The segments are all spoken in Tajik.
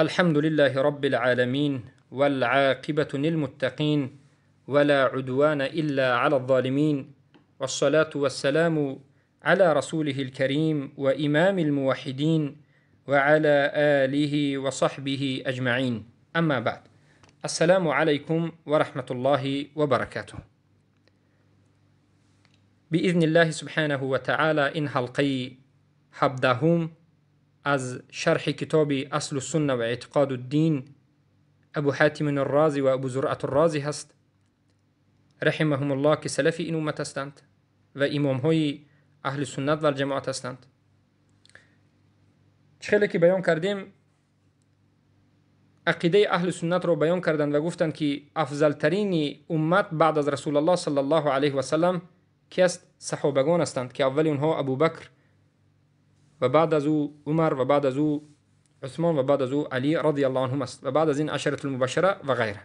الحمد لله رب العالمين، والعاقبة للمتقين، ولا عدوان إلا على الظالمين، والصلاة والسلام على رسوله الكريم وإمام الموحدين وعلى آله وصحبه أجمعين. أما بعد، السلام عليكم ورحمة الله وبركاته. بإذن الله سبحانه وتعالى این حلقه 17 از شرح کتاب اصل السنة و اعتقاد الدین ابو حاتم الرازی و ابو زرعة الرازی هست رحمهم الله، که سلف این امت هستند و امام های اهل سنت و الجماعت هستند. خیلی که بیان کردیم، عقیده اهل سنت رو بیان کردند و گفتند که افضل ترین امت بعد از رسول الله صلی الله علیه و سلم کی است؟ صحابگان هستند که اول اونها ابوبکر و بعد از او عمر و بعد از او عثمان و بعد از او علی رضی الله عنهم است و بعد از این عشرة المبشره و غیره.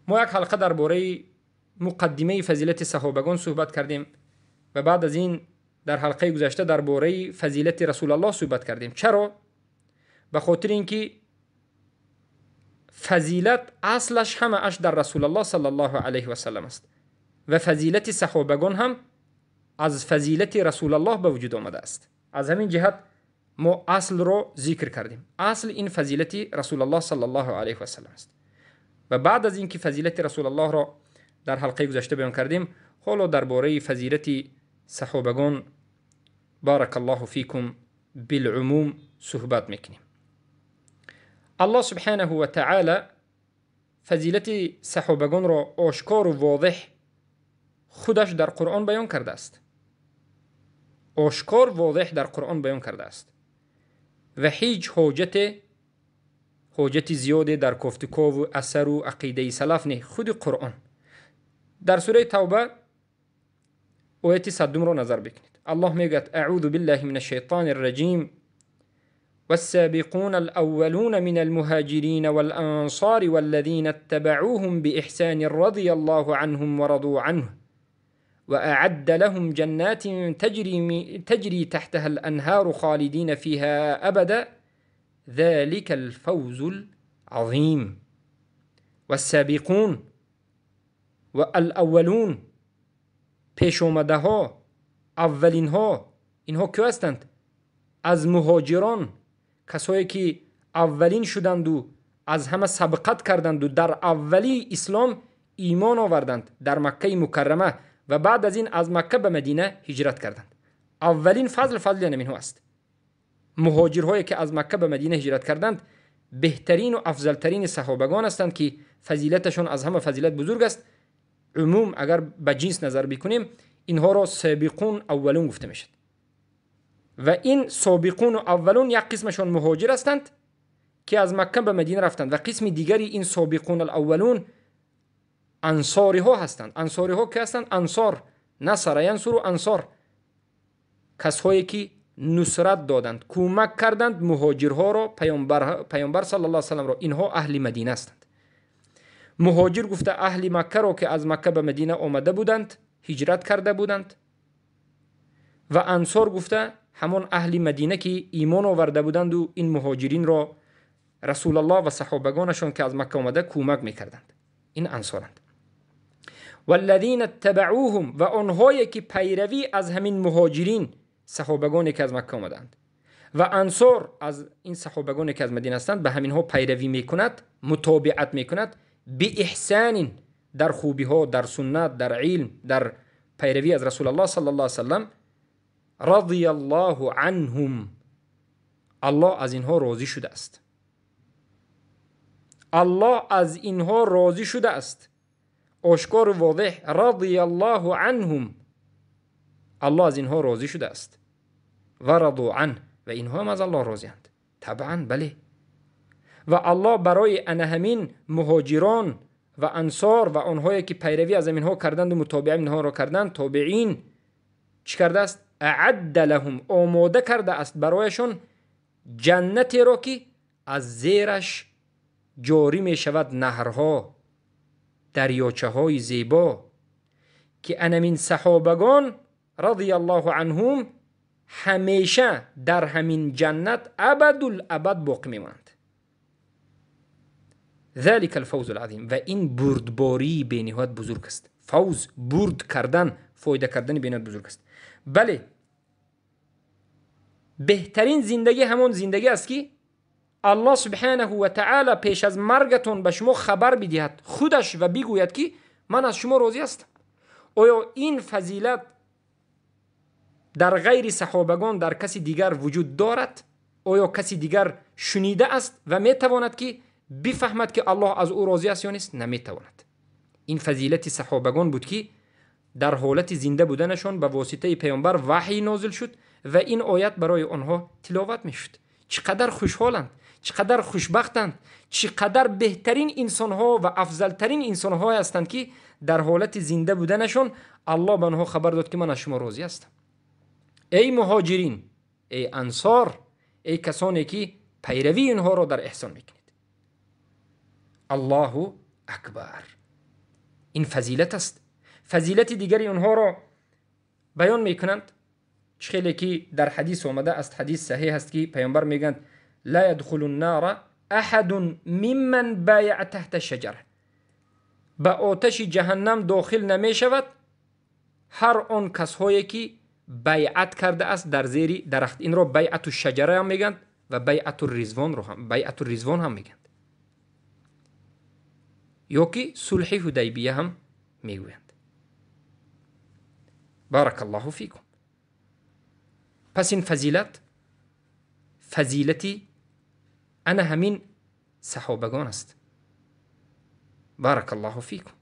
ما یک حلقه درباره مقدمه فضیلت صحابگان صحبت کردیم و بعد از این در حلقه گذشته درباره فضیلت رسول الله صحبت کردیم. چرا؟ به خاطر اینکه فضیلت اصلش همه اش در رسول الله صلی الله علیه و سلم است و فضیلت صحابگان هم از فضیلت رسول الله به وجود آمده است. از همین جهت ما اصل رو ذکر کردیم. اصل این فضیلت رسول الله صلی الله علیه و سلم است و بعد از اینکه فضیلت رسول الله را در حلقه گذشته بیان کردیم، حالا درباره فضیلت صحابگان بارک الله فیکم بالعموم صحبت میکنیم. الله سبحانه و تعالی فضیلت صحابگان را آشکار و واضح خودش در قرآن بیان کرده است. آشکار واضح در قرآن بیان کرده است و هیچ حاجت زیاده در کوفتکاو و اثر و عقیده سلف نه، خود قرآن. در سوره توبه آیت 100 رو نظر بکنید. الله میگه: اعوذ بالله من الشیطان الرجیم، والسابقون الأولون من المهاجرين والأنصار والذين اتبعوهم بإحسان رضي الله عنهم ورضوا عنه وأعد لهم جنات تجري تحتها الأنهار خالدين فيها أبدا ذلك الفوز العظيم. والسابقون والأولون، پیش آمده ها، اولین ها، اینها که هستند؟ از مهاجران، کسایی که اولین شدند و از همه سبقت کردند و در اولی اسلام ایمان آوردند در مکه مکرمه و بعد از این از مکه به مدینه هجرت کردند. اولین فضل فضل اینها است. مهاجرهایی که از مکه به مدینه هجرت کردند بهترین و افضلترین صحابگان هستند که فضیلتشون از همه فضیلت بزرگ است. عموم اگر به جنس نظر بکنیم اینها را سابقون اولون گفته میشد و این سابقون و اولون یک قسمشون مهاجر هستند که از مکه به مدینه رفتند و قسم دیگری این سابقون الاولون انصاری ها هستند. انصاری ها که هستند؟ انصار، نصر ینصر و انصار، کسایی که نصرت دادند، کمک کردند مهاجرها را، پیامبر صلی الله علیه و سلم را. اینها اهل مدینه هستند. مهاجر گفته اهل مکه را که از مکه به مدینه آمده بودند، هجرت کرده بودند، و انصار گفته همان اهل مدینه که ایمان آورده بودند و این مهاجرین را رسول الله و صحابگانشان که از مکه آمده کمک میکردند. این انصارند. والذین اتبعوهم، و آنهایی که پیروی از همین مهاجرین، صحابگانی که از مکه آمدند و انصار از این صحابگانی که از مدینه هستند، به همینها پیروی میکند، متابعت میکند، به احسان، در خوبی ها، در سنت، در علم، در پیروی از رسول الله صلی الله علیه وسلم، رضی الله عنهم، الله از اینها راضی شده است. الله از اینها راضی شده است. آشکار و واضح، رضی الله عنهم، الله از اینها راضی شده است. و رضوا عنه، و اینها هم از الله راضی‌اند طبعا، بله. و الله برای انهمین مهاجران و انصار و آنهایی که پیروی از اینها کردند و متابعه اینها را کردند، تابعین، چی کرده است؟ اعد لهم، آماده کرده است برایشون جنتی را که از زیرش جاری می شود نهرها، دریاچه های زیبا، که انمین صحابگان رضی الله عنهم همیشه در همین جنت ابدالابد باقی میمانند. ذلك الفوز العظیم. و این بردباری бениҳоят бузург аст. Фавз, бурд кардан, фоида кардани бениҳоят бузург аст. Бале, беҳтарин зиндагӣ ҳамон зиндагӣ аст, ки аллоҳ субҳанаҳу ва таъала пеш аз маргатон ба шумо хабар бидиҳад худаш ва бигӯяд, ки ман аз шумо розӣ ҳастам. Оё ин фазилат дар ғайри саҳобагон дар каси дигар вуҷуд дорад? Оё каси дигар шунида аст ва метавонад, ки бифаҳмад, ки аллоҳ аз ӯ розӣ аст ё нест? Наметавонад. Ин фазилати саҳобагон буд, ки дар ҳолати зинда буданашон ба воситаи паёмбар ваҳй нозил шуд ва ин оят барои онҳо тиловат мешуд. Чӣ қадар хушҳоланд, чӣ қадар хушбахтанд, чӣ қадар беҳтарин инсонҳо ва афзалтарин инсонҳое ҳастанд, ки дар ҳолати зинда буданашон аллоҳ ба онҳо хабар дод, ки ман аз шумо розӣ ҳастам. Эй муҳоҷирин, эй ансор, эй касоне, ки пайравии инҳоро дар эҳсон мекунед. Аллоҳу акбар. Ин фазилат аст. Фазилати дигари онҳоро баён мекунанд, чӣ хеле ки дар ҳадис омада аст, ҳадис саҳеҳ аст, ки паёмбар мегӯянд: ла ядхулу ннара аҳадун мимман баяъа таҳта шаҷара. Ба оташи ҷаҳаннам дохил намешавад ҳар он касҳое, ки байъат карда аст дар зери дарахт. Инро байъату шаҷара ҳам мегӯянд ва байъату ризвонро ҳам, байъату ризвон ҳам мегӯянд, ё ки сулҳи ҳудайбия ҳам мегӯянд. Баракаллоҳу фикум. Пас ин фазилат фазилати ана ҳамин саҳобагон аст. Баракаллоҳу фикум.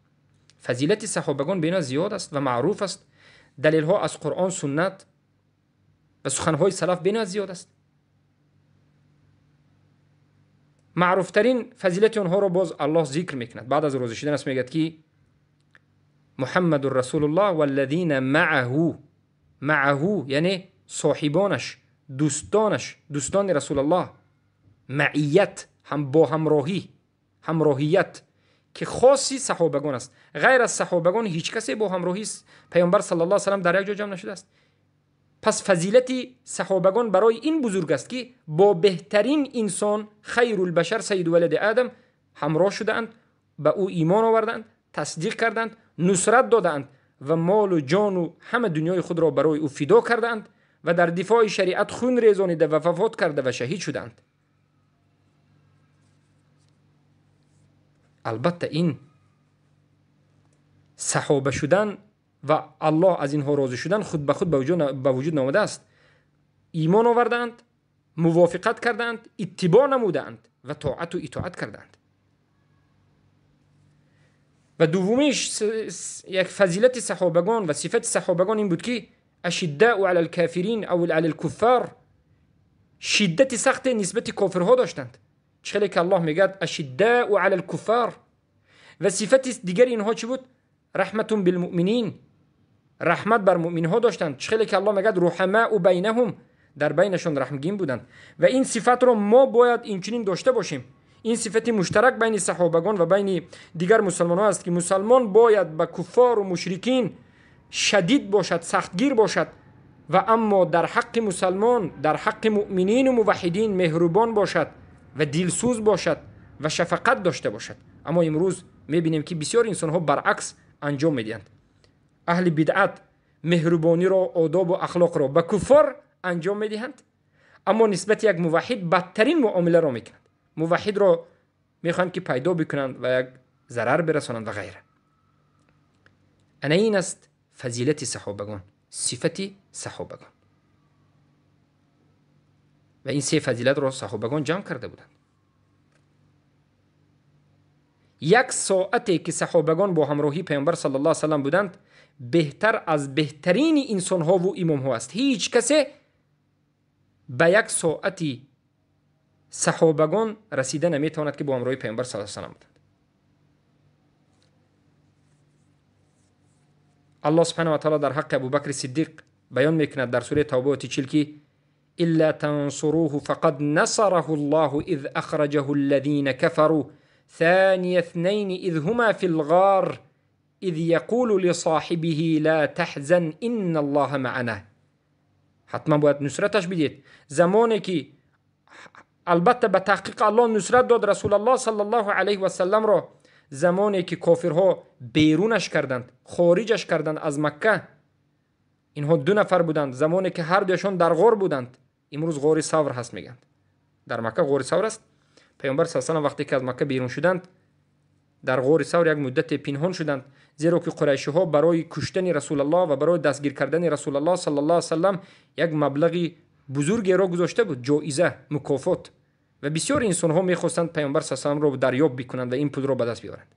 Фазилати саҳобагон бениҳоят зиёд аст ва маъруф аст. Далелҳо аз Қуръон, суннат ва суханҳои салаф бениҳоят зиёд аст. Маъруфтарин фазилати онҳоро боз аллоҳ зикр мекунад. Баъд аз розӣ шудан аст, мегӯяд, ки муҳаммадун расулуллоҳ валлазина маъаҳу. Маъаҳу яъне соҳибонаш, дӯстонаш, дӯстони расулуллоҳ. Маъият ҳам бо ҳамроҳӣ, ҳамроҳият, ки хоси саҳобагон аст. Ғайр аз саҳобагон ҳеҷ касе бо ҳамроҳӣ паёмбар саллаллоҳу алайҳи васаллам дар як ҷо ҷамъ нашудааст. Пас фазилати саҳобагон барои ин бузург аст, ки бо беҳтарин инсон, хайрулбашар, сайиду валади одам ҳамроҳ шудаанд, ба ӯ имон овардаанд, тасдиқ карданд, нусрат додаанд ва молу ҷону ҳама дунёи худро барои ӯ фидо кардаанд ва дар дифои шариат хун резонида ва вафот карда ва шаҳид шудаанд. Албатта, ин саҳоба шудан ва аллоҳ аз инҳо розӣ шудан худ ба худ ба вуҷуд наомадааст. Имон овардаанд, мувофиқат кардаанд, иттибоъ намудаанд ва тоату итоат кардаанд. Ва дуввумиш як фазилати саҳобагон ва сифати саҳобагон ин буд, ки ашиддаъу ала алкофирин ав ала алкуффар, шиддати сахте нисбати кофирҳо доштанд. Чӣ хеле ки аллоҳ мегӯяд: ашиддаъу ала алкуффар. Ва сифати дигари инҳо чӣ буд? Раҳматун билмуъминин, раҳмат бар муъминҳо доштанд. Чӣ хеле ки аллоҳ мегӯяд: руҳамаъу байнаҳум, дар байнашон раҳмгин буданд. Ва ин сифатро мо бояд инчунин дошта бошем. Ин сифати муштарак байни саҳобагон ва байни дигар мусалмонҳо аст, ки мусалмон бояд ба куффору мушрикин шадид бошад, сахтгир бошад ва аммо дар ҳаққи мусалмон, дар ҳаққи муъминину муваҳҳидин меҳрубон бошад ва дилсӯз бошад ва шафақат дошта бошад. Аммо имрӯз мебинем, ки бисёр инсонҳо баръакс анҷом медиҳанд. Аҳли бидъат меҳрубониро, одобу ахлоқро ба куффор анҷом медиҳанд, аммо нисбати як муваҳҳид бадтарин муомиларо мекунанд. Муваҳҳидро мехоҳанд, ки пайдо бикунанд ва як зарар бирасонанд ва ғайра. Ана ин аст фазилати саҳобагон, сифати саҳобагон. Ва ин се фазилатро саҳобагон ҷамъ карда буданд. Як соате ки саҳобагон бо ҳамроҳии паёмбар саллаллоҳу алайҳи васаллам буданд, беҳтар аз беҳтарини инсонҳову имомҳо аст. Ҳеҷ касе ба як соати саҳобагон расида наметавонад, ки бо ҳамроҳии паёмбар саллаллоҳу алайҳи васаллам буданд. Аллоҳ субҳанаҳу ва таъала дар ҳаққи Абубакри Сиддиқ баён мекунад дар сураи Тавба ояти 40, ки إلا تنصروه فقد نصره الله إذ أخرجه الذين كفروا ثاني اثنين إذ هما في الغار إذ يقول لصاحبه لا تحزن إن الله معنا. Ҳатман бояд нусраташ бидиҳед. Замоне ки Албатта ба таҳқиқ Аллоҳ нусрат дод Расулаллоҳ саллаллоҳу алайҳи васалламро замоне ки кофирҳо берунаш карданд, хориҷаш карданд аз Макка. Инҳо ду нафар буданд, замоне ки ҳар дуяшон дар ғор буданд. Имрӯз ғори Савр ҳаст мегӯянд. Дар Макка ғори Савр аст. Паёмбар саллаллоҳу алайҳи васаллам вақте ки аз Макка берун шуданд, дар ғори Савр як муддате пинҳон шуданд, зеро ки қурайшиҳо барои куштани Расулаллоҳ ва барои дастгир кардани Расулаллоҳ саллаллоҳу алайҳи васаллам як маблағи бузургеро гузошта буд, ҷоиза, мукофот. Ва бисёр инсонҳо мехостанд Паёмбар саллаллоҳу алайҳи васалламро дарёб бикунанд ва ин пулро ба даст биёранд.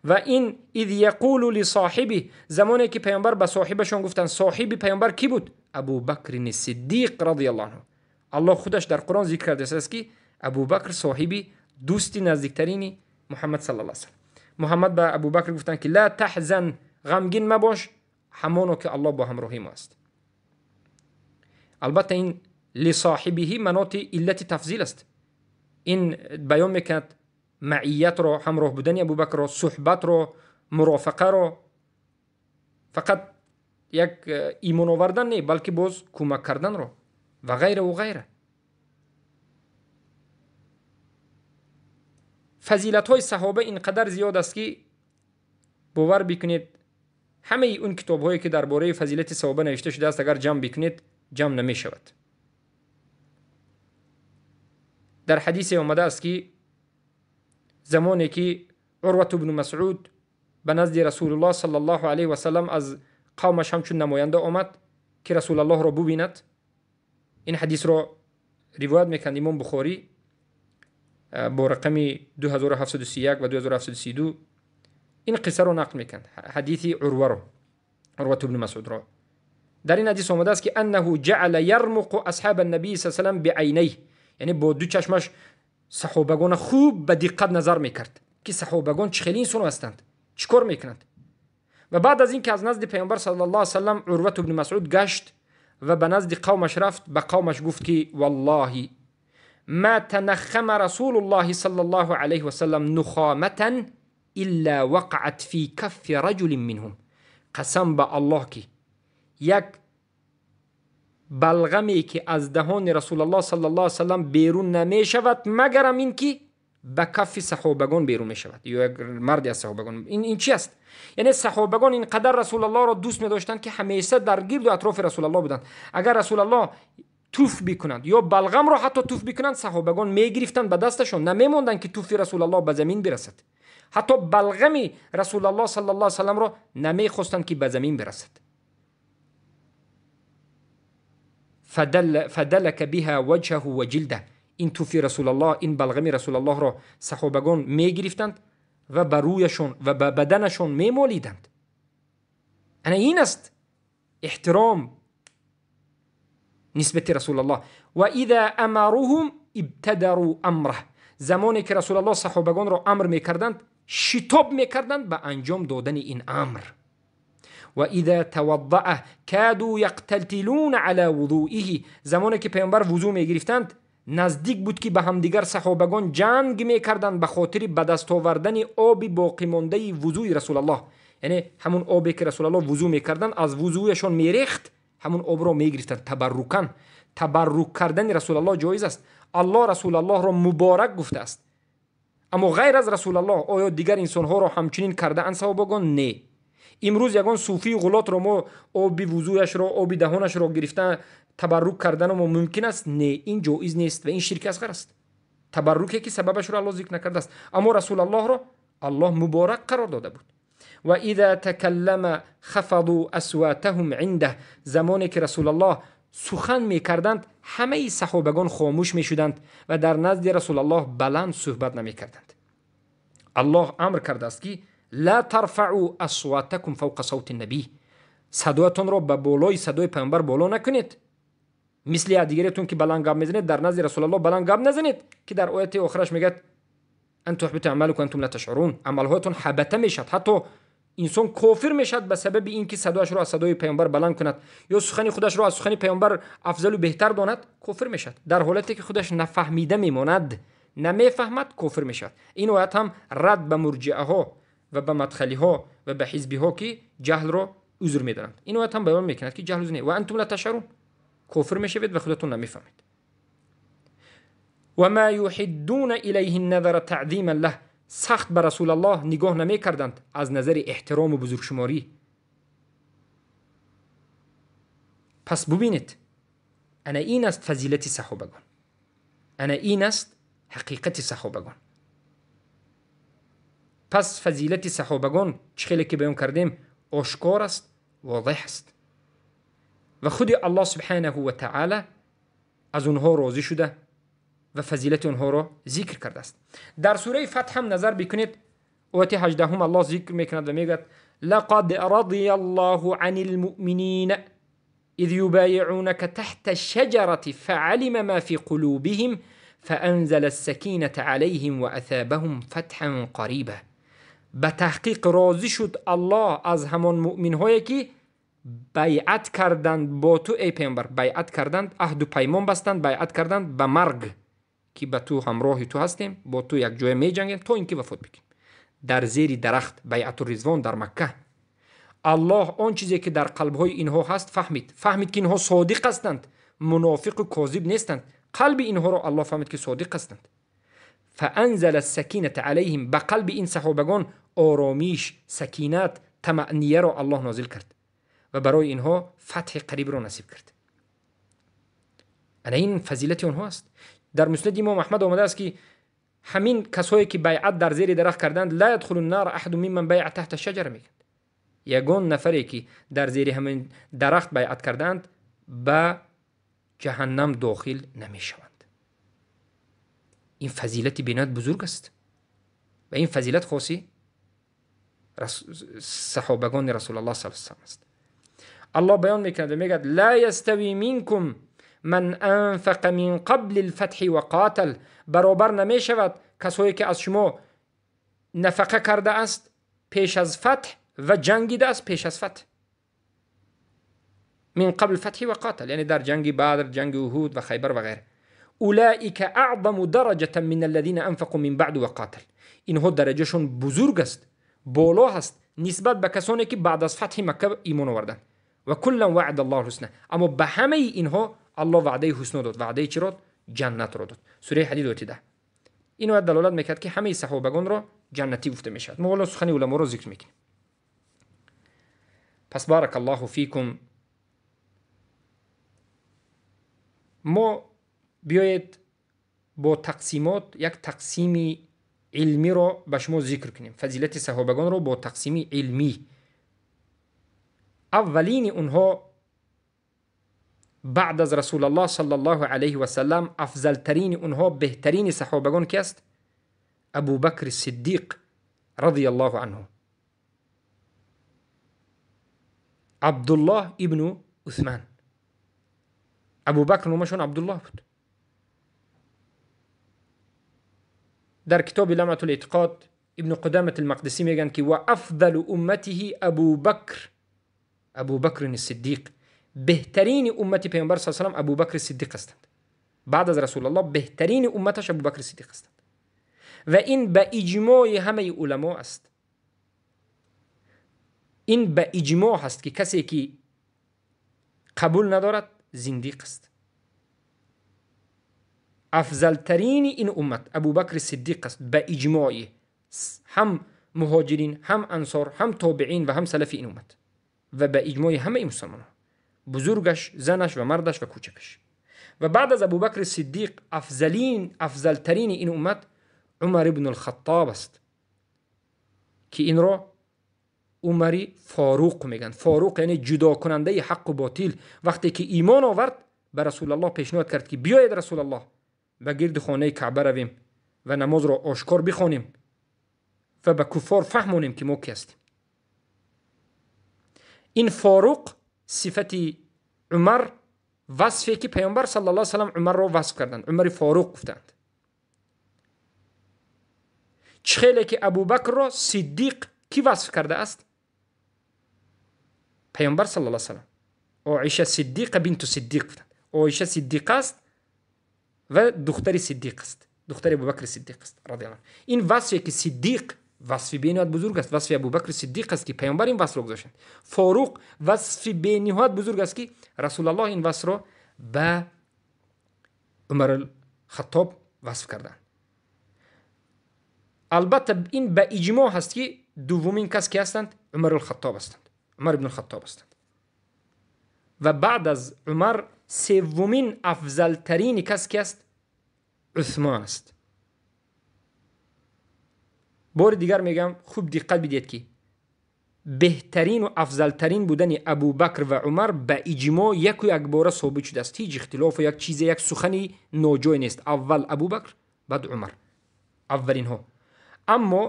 Ва ин إذ يقول لصاحبه, замоне ки Паёмбар ба соҳибашон гуфтанд, соҳиби Паёмбар кӣ буд? Абубакри Сиддиқ радиаллоҳу анҳу. Аллоҳ худаш дар Қуръон зикр кардааст ки Абубакр соҳиби дӯсти наздиктарини Муҳаммад саллаллоҳу алайҳи васаллам. Муҳаммад ба Абубакр гуфтанд ки ла таҳзан, ғамгин мабош, ҳамоно ки Аллоҳ бо ҳамроҳи мо аст. Албатта ин лисоҳибиҳи маноти иллати тафзил аст. Ин баён мекунад маиятро, ҳамроҳ будани Абубакрро, суҳбатро, мурофиқаро. Фақат як имон овардан не, балки боз кӯмак карданро ва ғайра ва ғайра. Фазилатҳои саҳоба ин қадар зиёд аст ки бовар бикунед, ҳамаи он китобҳое ки дар бораи фазилати саҳоба навишта шудааст, агар ҷамъ бикунед, ҷамъ намешавад. Дар ҳадисе омадааст ки замоне ки Урвату бну Масъуд ба назди Расулуллоҳ саллаллоҳу алайҳи васаллам аз қавмаш ҳамчун намоянда омад ки Расулаллоҳро бубинад. Ин ҳадисро ривоят мекунад Имом Бухорӣ бо рақами 2731 ва 2732. Ин қиссаро нақл мекунад, ҳадиси Урваро, Урвату бну Масъудро. Дар ин ҳадис омадааст ки аннаҳу ҷаъала ярмуқу асҳаба набии саллаллоҳу алайҳи васаллам биайнайҳ, яъне бо ду чашмаш саҳобагона хуб ба диққат назар мекард ки саҳобагон чӣ хеле инсон ҳастанд, чӣ кор мекунанд. Ва баъд аз ин ки аз назди Паёмбар саллаллоҳу алайҳи васаллам Урвату бну Масъуд гашт ва ба назди қавмаш рафт, ба қавмаш гуфт ки валлоҳи ма танаххама расулуллоҳи саллаллоҳу алайҳи васаллам нухоматан илла вақаат фи каффи раҷулин минҳум. Қасам ба Аллоҳ ки як балғаме ки аз даҳони Расулаллоҳ саллаллоҳу алайҳи васаллам берун намешавад, магарам ин ки ба каффи саҳобагон берун мешавад ё як марде аз саҳобагон. Ин чи аст? Яъне саҳобагон ин қадар Расулаллоҳро дӯст медоштанд ки ҳамеша дар гирду атрофи Расулаллоҳ буданд. Агар Расулаллоҳ туф бикунанд ё балғамро ҳатто туф бикунанд, саҳобагон мегирифтанд ба дасташон, намемонданд ки туфи Расулаллоҳ ба замин бирасад. Ҳатто балғами Расулаллоҳ саллаллоҳу алайҳи васалламро намехостанд ки ба замин бирасад. فدلك بها وجهه وجلده. ин туфи Расулаллоҳ, ин балғами Расулаллоҳро саҳобагон мегирифтанд ва ба рӯяшон ва ба баданашон мемолиданд. Ана ин аст эҳтиром нисбати Расулаллоҳ. Ва иза амаруҳум ибтадару амраҳ. Замоне ки Расулаллоҳ саҳобагонро амр мекарданд, шитоб мекарданд ба анҷом додани ин амр. Ва иза таваддаъа каду яқтатилуна ала вузуиҳи. Замоне ки Паёмбар вузӯ мегирифтанд, наздик буд ки ба ҳамдигар саҳобагон ҷанг мекарданд ба хотири ба даст овардани оби боқимондаи вузӯи Расулаллоҳ. Яъне ҳамун обе ки Расулаллоҳ вузӯ мекарданд, аз вузӯяшон мерехт, ҳамун обро мегирифтанд табаррукан. Табаррук кардани Расулаллоҳ ҷоиз аст. Аллоҳ Расулаллоҳро муборак гуфтааст. Аммо ғайр аз Расулаллоҳ оё дигар инсонҳоро ҳамчунин кардаанд саҳобагон? Не. Имрӯз ягон суфии ғулотро мо оби вузӯяшро, оби даҳонашро гирифта табаррук кардану мо мумкин аст? Не, ин ҷоиз нест ва ин ширки асғар аст. Табарруке ки сабабашро Аллоҳ зикр накардааст. Аммо Расулаллоҳро Аллоҳ муборак қарор дода буд. Ва иза такаллама хафаду асватаҳум индаҳ. Замоне ки Расулаллоҳ сухан мекарданд, ҳамаи саҳобагон хомӯш мешуданд ва дар назди Расулаллоҳ баланд суҳбат намекарданд. Аллоҳ амр кардааст ки ла тарфаъу асватакум фавқа савти набӣ. Садоятонро ба болои садои Паёмбар боло накунед. Мисли дигаретон ки баланд гап мезанед, дар назди Расулаллоҳ баланд гап назанед, ки дар ояти охираш мегӯяд ан туҳбиту амалукум антум ла ташъурун. Амалҳоятон ҳабата мешавад, ҳатто инсон кофир мешавад ба сабаби ин ки садояшро аз садои Паёмбар баланд кунад ё сухани худашро аз сухани Паёмбар афзалу беҳтар донад, кофир мешавад. Дар ҳолате ки худаш нафаҳмида мемонад, намефаҳмад, кофир мешавад. Ин оят ҳам рад ба мурҷиаҳо ва ба мадхалиҳо ва ба ҳизбиҳо ки ҷаҳлро узр медонанд. Ин оят ҳам баён мекунад ки ҷаҳл узр не. Ва антум ла ташъурун. Кофир мешавед ва худатон намефаҳмед. Ва ма юҳиддуна илайҳи назара таъзиман лаҳ, сахт ба Расулаллоҳ нигоҳ намекарданд аз назари эҳтирому бузургшуморӣ. Пас бубинед, ана ин аст фазилати саҳобагон, ана ин аст ҳақиқати саҳобагон. Пас фазилати саҳобагон чӣ хеле ки баён кардем ошкор аст, возеҳ аст ва худи Аллоҳ субҳанаҳу ва таъала аз онҳо розӣ шуда ва фазилати онҳоро зикр кардааст. Дар сураи Фатҳ ҳам назар бикунед, ояти 18 Аллоҳ зикр мекунад ва мегӯяд: лақад радия Аллоҳу ани лмуъминина إذ يبايعونك تحت الشجرة فعلم ما في قلوبهم فأنزل السكينة عليهم وأثابهم فتحا قريبا. به تحقیق راضی شد الله از همان مؤمنهایی که بیعت کردند با تو ای پیامبر، بیعت کردند، عهد و پیمان بستند، بیعت کردند به مرگ که به تو همراه تو هستیم، با تو یک جای می جنگیم تا اینکه وفات بکنیم. در زیر درخت بیعت الرضوان در مکه الله آن چیزی که در قلبهای اینها هست فهمید، فهمید که اینها صادق هستند، منافق و کاذب نیستند. قلب اینها را الله فهمید که صادق هستند. فانزل السکینة علیهم، به قلب این صحابگان آرامیش، سکینت، طمأنیه را الله نازل کرد و برای اینها فتح قریب را نصیب کرد. انا این فضیلت آنها است. در مسند امام احمد آمده است که همین کسایی که بیعت در زیر درخت کردند، لا یدخل النار احد ممن بیع تحت الشجره میگن، یگان نفری که در زیر همین درخت بیعت کردند به جهنم داخل نمیشوند. این فضیلت بینات بزرگ است و این فضیلت خاصی صحابگان رسول الله صلی الله علیه و سلم است. الله بیان میکند و میگد لا یستوی منکم من انفق من قبل الفتح و قاتل، برابر نمیشود کسایی که از شما نفقه کرده است پیش از فتح و جنگیده است پیش از فتح، من قبل الفتح و قاتل، یعنی در جنگ بدر، جنگ احد و خیبر و غیره. اولئک اعظم درجه من الذين انفقوا من بعد و قاتل، اینها درجهشون بزرگ است، بالا هست نسبت به کسانی که بعد از فتح مکه ایمان آوردند. و کلا وعد الله الحسنى، اما به همه اینها الله وعده حسنا داد. وعده چی را؟ جنت را داد. سوره حدید آیه 10. این آیت دلالت میکرد که همه صحابگان را جنتی گفته میشود. ما حالا سخن علما را ذکر میکنیم. پس بارک الله فیکم، ما بیایید با تقسیمات یک تقسیم علمی را به شما ذکر کنیم. فضیلت صحابگان را با تقسیم علمی. اولین اونها بعد از رسول الله صلی الله علیه و سلم، افضل ترین اونها، بهترین صحابگان کی است؟ ابوبکر صدیق رضی الله عنه، عبدالله ابن عثمان. ابوبکر نامشون عبدالله بود. در کتاب لمعة الاعتقاد ابن قدامة المقدسی میگن که و افضل امته ابوبکر، ابوبکر الصدیق، بهترین امت پیامبر صلی الله علیه و سلم ابوبکر صدیق هستند. بعد از رسول الله بهترین امتش ابوبکر صدیق هستند و این به اجماع همه علما است. این به اجماع هست که کسی که قبول ندارد زندیق است. افضل ترین این امت ابوبکر صدیق است به اجماع هم مهاجرین، هم انصار، هم تابعین و هم سلف این امت و به اجماع همه مسلمانان، بزرگش، زنش و مردش و کوچکش. و بعد از ابوبکر صدیق افضل ترین این امت عمر ابن الخطاب است که این را عمری فاروق میگن. فاروق یعنی جدا کننده حق و باطل. وقتی که ایمان آورد به رسول الله پیشنهاد کرد که بیاید رسول الله به گرد خانه کعبه رویم و نماز را آشکار بخوانیم و به کفار فهمانیم که ما کی هستیم. این فاروق صفت عمر، وصفی که پیامبر صلی الله علیه و سلم عمر را وصف کردند، عمر فاروق گفتند. چخیلی که ابوبکر را صدیق کی وصف کرده است؟ پیامبر صلی الله علیه و سلم. عایشه صدیقه بنت صدیق گفتند. عایشه صدیقه است و دختر صدیق است، دختر ابوبکر صدیق است رضی الله عنه. این وصفی که صدیق، وصف بینهایت بزرگ است، وصف ابوبکر صدیق است که پیامبر این وصف را گذاشتند. فاروق وصف بینهایت بزرگ است که رسول الله این وصف را به عمر الخطاب васф карданд. Албатта ин ба иҷмоъ ҳаст, ки дуввумин кас ки ҳастанд? Умар алхаттоб ҳастанд, Умар ибн алхаттоб ҳастанд. Ва баъд аз Умар севумин афзалтарини кас ки аст? Усмон аст. Бори дигар мегӯям, хуб диққат бидиҳед, ки беҳтарину афзалтарин будани Абубакр ва Умар ба иҷмоъ яку якбора собит шудааст. Ҳеҷ ихтилофу як чизе, як сухани ноҷой нест. Аввал Абубакр, баъд Умар, аввалинҳо. Аммо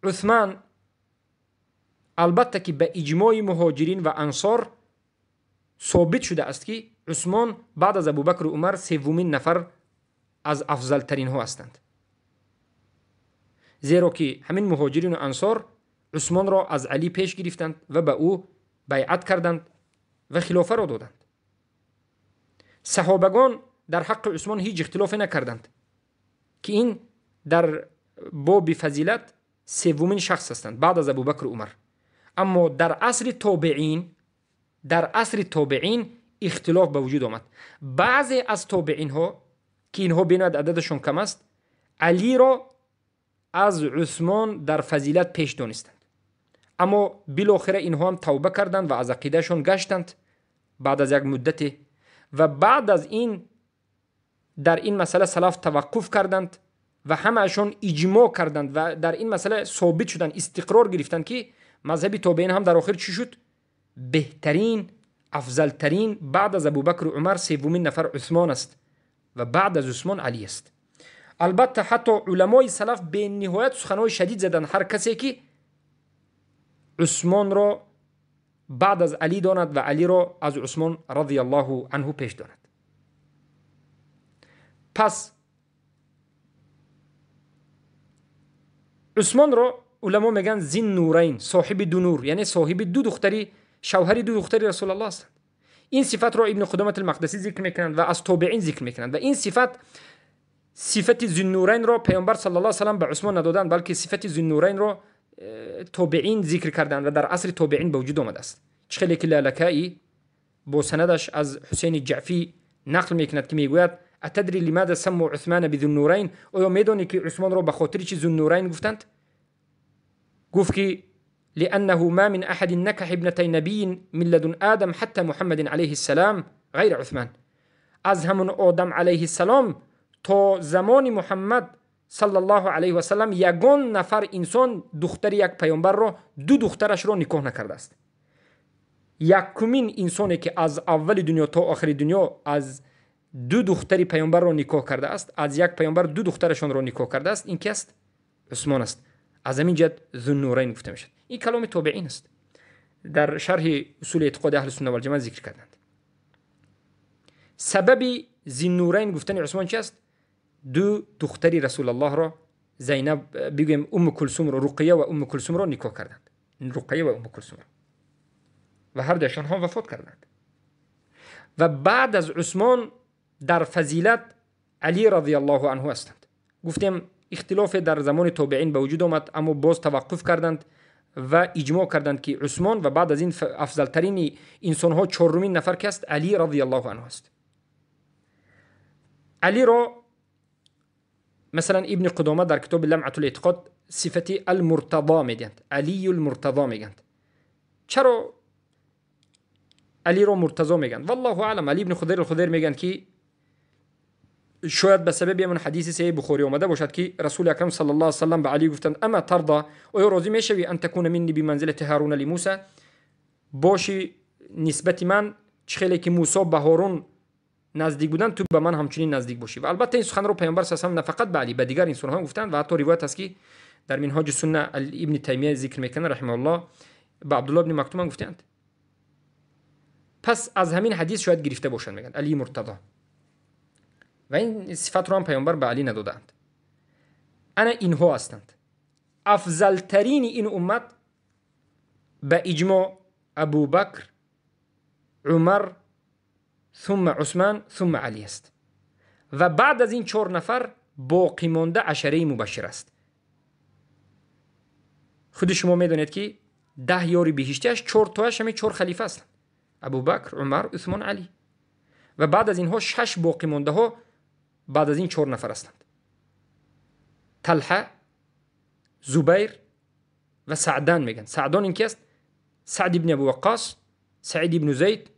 Усман албатта ки ба иҷмои муҳоҷирин ва ансор собит шудааст, ки Усмон баъд аз Абубакру Умар севумин нафар аз афзалтаринҳо ҳастанд, зеро ки ҳамин муҳоҷирину ансор Усмонро аз Алӣ пеш гирифтанд ва ба ӯ байъат карданд ва хилофаро доданд. Саҳобагон дар ҳаққи Усмон ҳеҷ ихтилофе накарданд, ки ин дар боби фазилат севумин шахс ҳастанд баъд аз Абубакру Умар. Аммо дар асри тобеин, дар асри тобеин ихтилоф ба вуҷуд омад. Баъзе аз тобеинҳо, ки инҳо бенояд ададашон кам аст, Алиро аз Усмон дар фазилат пеш донистанд. Аммо билохира инҳо ҳам тавба карданд ва аз ақидаашон гаштанд баъд аз як муддате. Ва баъд аз ин дар ин масъала салаф таваққуф карданд ва ҳамаашон иҷмоъ карданд ва дар ин масъала собит шуданд, истиқрор гирифтанд, ки мазҳаби тобеин ҳам дар охир чӣ шуд? Беҳтарин, афзалтарин баъд аз Абубакру Умар севумин нафар Усмон аст ва баъд аз Усмон Алӣ аст. Албатта ҳатто уламои салаф бениҳоят суханҳои шадид заданд ҳар касе ки Усмонро баъд аз Алӣ донад ва Алиро аз Усмон радиаллоҳу анҳу пеш донад. Пас Усмонро уламо мегӯянд зин нурайн, соҳиби ду нур, яъне соҳиби ду духтари, шавҳари ду духтари Расулаллоҳ ҳастанд. Ин сифатро Ибни Қудомат алмақдасӣ зикр мекунанд ва аз тобеин зикр мекунанд. Ва ин сифат, сифати зиннурайнро Паёмбар саллаллоҳу алайҳи васаллам ба Усмон надоданд, балки сифати зиннурайнро тобеин зикр карданд ва дар асри тобеин ба вуҷуд омадааст. Чӣ хеле ки Лалакаӣ бо санадаш аз Ҳусейни Ҷаъфӣ нақл мекунад, ки мегӯяд: атадри лимада самму Усмана бизуннурайн? Оё медонӣ, ки Усмонро ба хотири чи зуннурайн гуфтанд? Гуфт, ки لأنه ما من أحد نكح ابنتي نبي من لدن آدم حتى محمد عليه السلام غير عثمان. از همون آدم علیه السلام تا زمان محمد صلی الله علیه و سلم یگان نفر انسان دختر یک پیامبر را، دو دخترش را نکاح نکرده است. یکمین انسانی که از اول دنیا تا آخر دنیا از دو دختر پیامبر را نکاح کرده است، از یک پیامبر دو دخترشان را نکاح کرده است، این کی است؟ عثمان است. از همین جهت ذوالنورین گفته میشد. این کلام تابعین است، در شرح اصول اعتقاد اهل سنت والجماعت ذکر کردند. سبب ذوالنورین گفتن عثمان چی است؟ دو دختری رسول الله را، زینب بگویم ام کلثوم را، رقیه و ام کلثوم را نکاح کردند، رقیه و ام کلثوم را، و هر دوشان هم وفات کردند. و بعد از عثمان در فضیلت علی رضی الله عنه هستند. گفتیم اختلاف در زمان تابعین به وجود آمد، اما باز توقف کردند و اجماع کردند که عثمان و بعد از این افضلترین انسانها چهارمین نفر که است علی رضی الله عنه است. علی را مثلا ابن قدامه در کتاب لمعة الاعتقاد صفت المرتضی میگند، علی المرتضی میگند. چرا علی را مرتضی میگند؟ والله اعلم. علی ابن خضیر الخضیر میگند که شاید به سبب همون حدیث صحیح بخاری آمده باشد که رسول اکرم صلی الله علیه و سلم به علی گفتند اما ترضى، آیا راضی میشوی ان تکون منی بمنزله هارون لموسی، باشی نسبت من چه خیلی که موسی به هارون نزدیک بودن تو به من همچنین نزدیک باشی. و البته این سخن رو پیامبر صلی الله علیه و سلم نه فقط به علی، به دیگر انسان ها گفتند و حتی روایت است که در منهاج سنه ابن تیمیه ذکر میکنه رحمه الله، به عبدالله ابن مکتوم هم گفتند. پس از همین حدیث شاید گرفته باشند، میگن علی مرتضی، و این صفت رو هم پیامبر به علی ندادند. انا اینها هستند افضل ترین این امت به اجماع: ابوبکر، عمر، ثم عثمان، ثم علی است. و بعد از این 4 نفر باقی مانده عشره مبشر است. خود شما میدونید که 10 یاری بهشتیش 4 تایش همین 4 خلیفه هستند: ابوبکر، عمر، عثمان، علی. و بعد از اینها 6 باقی مانده ها بعد از این 4 نفر هستند. Талҳа, Зубайр ва Саъдан мегӯянд. Саъдон ин ки аст? Саъд ибни Абу Ваққос, Саид ибну Зайд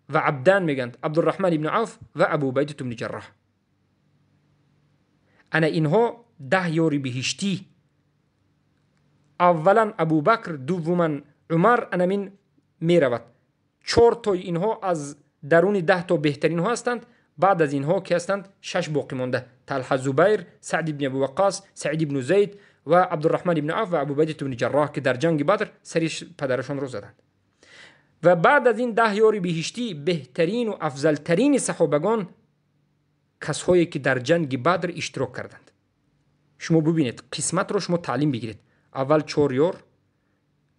ва Абдан мегӯянд, Абдурраҳман ибну Авф ва Абу Убайдат ибни Ҷарроҳ. Ана инҳо 10 ёри биҳиштӣ. Аввалан Абубакр, дуввуман Умар, анамин меравад. 4 тои инҳо аз даруни 10 то беҳтаринҳо ҳастанд. Баъд аз инҳо ки ҳастанд? 6 боқӣ монда: Талҳа, Зубайр, Саъд ибни Абу Ваққос, Саид ибну Зайд ва Абдурраҳман ибни Авф ва Абу Убайдат ибни Ҷарроҳ, ки дар ҷанги Бадр сари падарашонро заданд. Ва баъд аз ин 10 ёри биҳиштӣ беҳтарину афзалтарини саҳобагон касҳое ки дар ҷанги Бадр иштирок карданд. Шумо бубинед, қисматро шумо таълим бигиред. Аввал 4 ёр,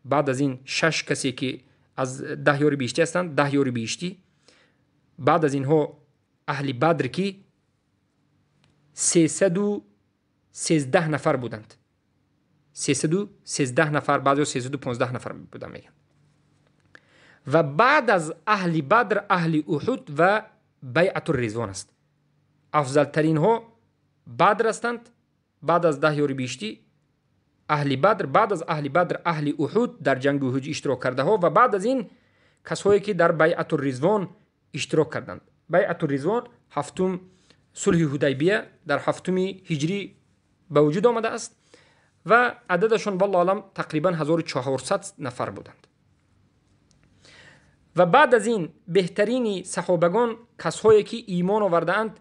баъд аз ин 6 касе ки аз 10 ёри биҳиштӣ ҳастанд, 10 ёри биҳиштӣ. Баъд аз инҳо аҳли Бадр, ки 313 нафар буданд. 313 нафар, баъзеҳо 315 нафар буданд мегӯянд. Ва баъд аз аҳли Бадр аҳли Уҳуд ва Байъату Ризвон аст. Афзалтаринҳо Бадр ҳастанд. Баъд аз 10 ёри биҳиштӣ аҳли Бадр, баъд аз аҳли Бадр аҳли Уҳуд, дар ҷанги Уҳуд иштирок кардаҳо, ва баъд аз ин касҳое ки дар Байъату Ризвон иштирок карданд. Байъату Ризвон ҳафтум сулҳи Ҳудайбия дар ҳафтуми ҳиҷрӣ ба вуҷуд омадааст ва ададашон валлоҳу аълам тақрибан 1400 нафар буданд. Ва баъд аз ин беҳтарини саҳобагон касҳое ки имон овардаанд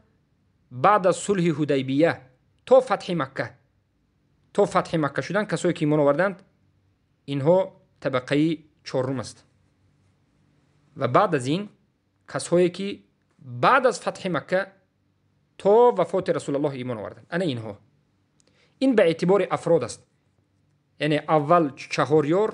баъд аз сулҳи Ҳудайбия то фатҳи Макка, то фатҳи Макка шудан касое ки имон оварданд, инҳо табақаи чорум аст. Ва баъд аз ин касҳое ки баъд аз фатҳи Макка то вафоти Расулаллоҳ имон оварданд, ана инҳо. Ин ба эътибори афрод аст. Яъне аввал 4 ёр: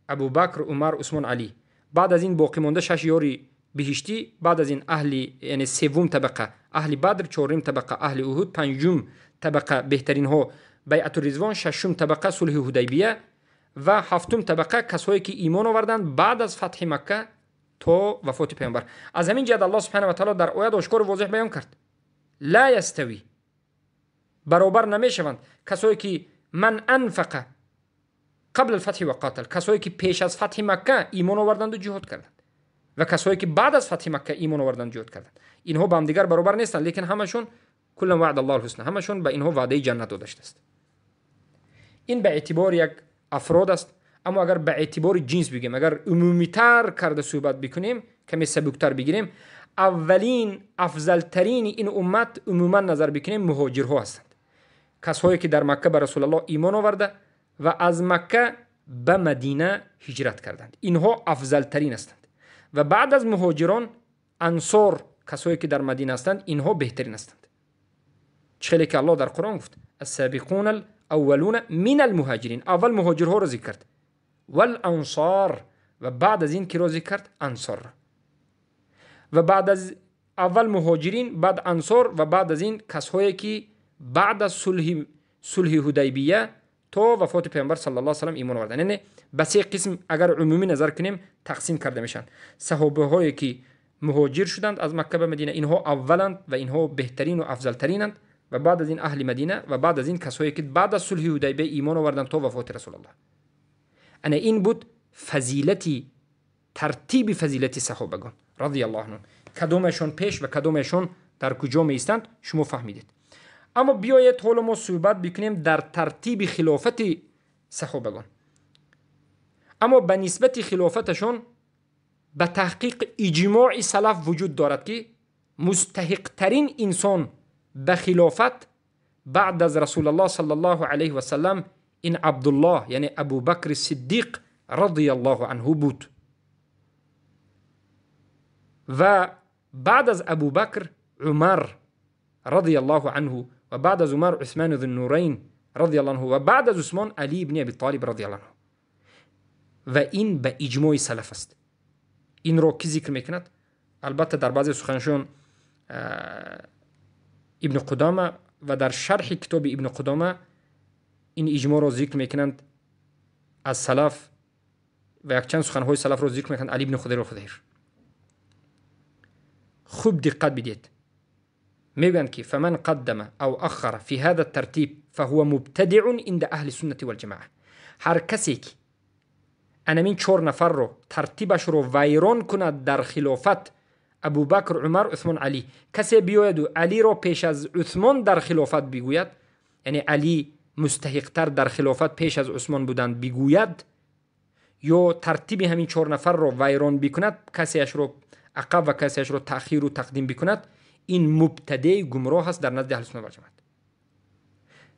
Абубакр, Умар, Усмон, Алӣ. Баъд аз ин боқӣ монда 6 ёри биҳиштӣ. Баъд аз ин аҳли, яъне севум табақа аҳли Бадр, чорум табақа аҳли Уҳуд, панҷум табақа беҳтаринҳо Байъату Ризвон, шашум табақа сулҳи Ҳудайбия ва ҳафтум табақа касҳое ки имон оварданд баъд аз фатҳи Макка то вафоти Паёмбар. Аз ҳамин ҷиҳат Аллоҳ субҳанаҳу ва таъоло дар оят ошкору возеҳ баён кард: ла ястави, баробар намешаванд касое ки ман анфақа қабл алфатҳи ва қотал, касое ки пеш аз фатҳи Макка имон оварданду ҷиҳод карданд ва касое ки баъд аз фатҳи Макка имон оварданду ҷиҳод карданд. Инҳо ба ҳамдигар баробар нестанд, лекин ҳамашон куллан ваъда Аллоҳ алҳусна, ҳамашон ба инҳо ваъдаи ҷаннат дода шудааст. Ин ба эътибори як афрод аст. Аммо агар ба эътибори ҷинс бигӯем, агар умумитар карда суҳбат бикунем, каме сабуктар бигирем, аввалин афзалтарини ин уммат умуман назар бикунем муҳоҷирҳо ҳастанд. Касҳое ки дар Макка ба Расулаллоҳ имон оварда ва аз Макка ба Мадина ҳиҷрат карданд, инҳо афзалтарин ҳастанд. Ва баъд аз муҳоҷирон ансор, касое ки дар Мадина ҳастанд, инҳо беҳтарин ҳастанд. Чӣ хеле ки Аллоҳ дар Қуръон гуфт: ассабиқуна алаввалуна мин алмуҳоҷирин. Аввал муҳоҷирҳоро зикр кард, вал ансор, ва баъд аз ин киро зикр кард? Ансорро. Ва баъд аз аввал муҳоҷирин, баъд ансор ва баъд аз ин касҳое ки баъд аз сулҳи Ҳудайбия то вафоти Паёмбар саллаллоҳу алайҳи васаллам имон оварданд. Яъне ба се қисм агар умумӣ назар кунем тақсим карда мешаванд. Саҳобаҳое ки муҳоҷир шуданд аз Макка ба Мадина, инҳо авваланд ва инҳо беҳтарину афзалтаринанд, ва баъд аз ин аҳли Мадина ва баъд аз ин касҳое ки баъд аз сулҳи Ҳудайбия имон оварданд то вафоти Расулаллоҳ. Ана ин буд фазилати тартиби фазилати саҳобагон радиаллоҳу анҳум. Кадомашон пеш ва кадомашон дар куҷо меистанд шумо фаҳмидед. Аммо биёед ҳоло мо суҳбат бикунем дар тартиби хилофати саҳобагон. Аммо ба нисбати хилофаташон ба таҳқиқ иҷмои салаф вуҷуд дорад ки мустаҳиқтарин инсон ба хилофат баъд аз Расулаллоҳ саллаллоҳу алайҳи васаллам ин Абдуллоҳ, яъне Абубакри Сиддиқ радиаллоҳу анҳу буд. Ва баъд аз Абубакр Умар радиаллоҳу анҳу ва баъд аз Умар Усмону Зуннурайн радиаллоҳу анҳу ва баъд аз Усмон Али ибни Аби Толиб радиаллоҳу анҳу. Ва ин ба иҷмои салаф аст. Инро кӣ зикр мекунад? Албатта дар баъзе суханшон Ибни Қудома ва дар шарҳи китоби Ибни Қудома ин иҷмоъро зикр мекунанд аз салаф ва якчанд суханҳои салафро зикр мекунанд Али ибни Худайр. Хуб диққат бидиҳед. Мегӯянд ки فمن قدم أو أخر في هذا الترتيب فهو مبتدع عند أهل السنة والجماعة. Ҳар касе ки анамин чор нафарро тартибашро вайрон кунад дар хилофат, Абубакр, Умар, Усмон, Алӣ, касе биёяду Алиро пеш аз Усмон дар хилофат бигӯяд, яъне Алӣ мустаҳиқтар дар хилофат пеш аз Усмон буданд бигӯяд, ё тартиби ҳамин чор нафарро вайрон бикунад, касеашро ақаб ва касеашро таъхиру тақдим бикунад, ин мубтадеи гумроҳ аст дар назди аҳли суннат валҷамоат.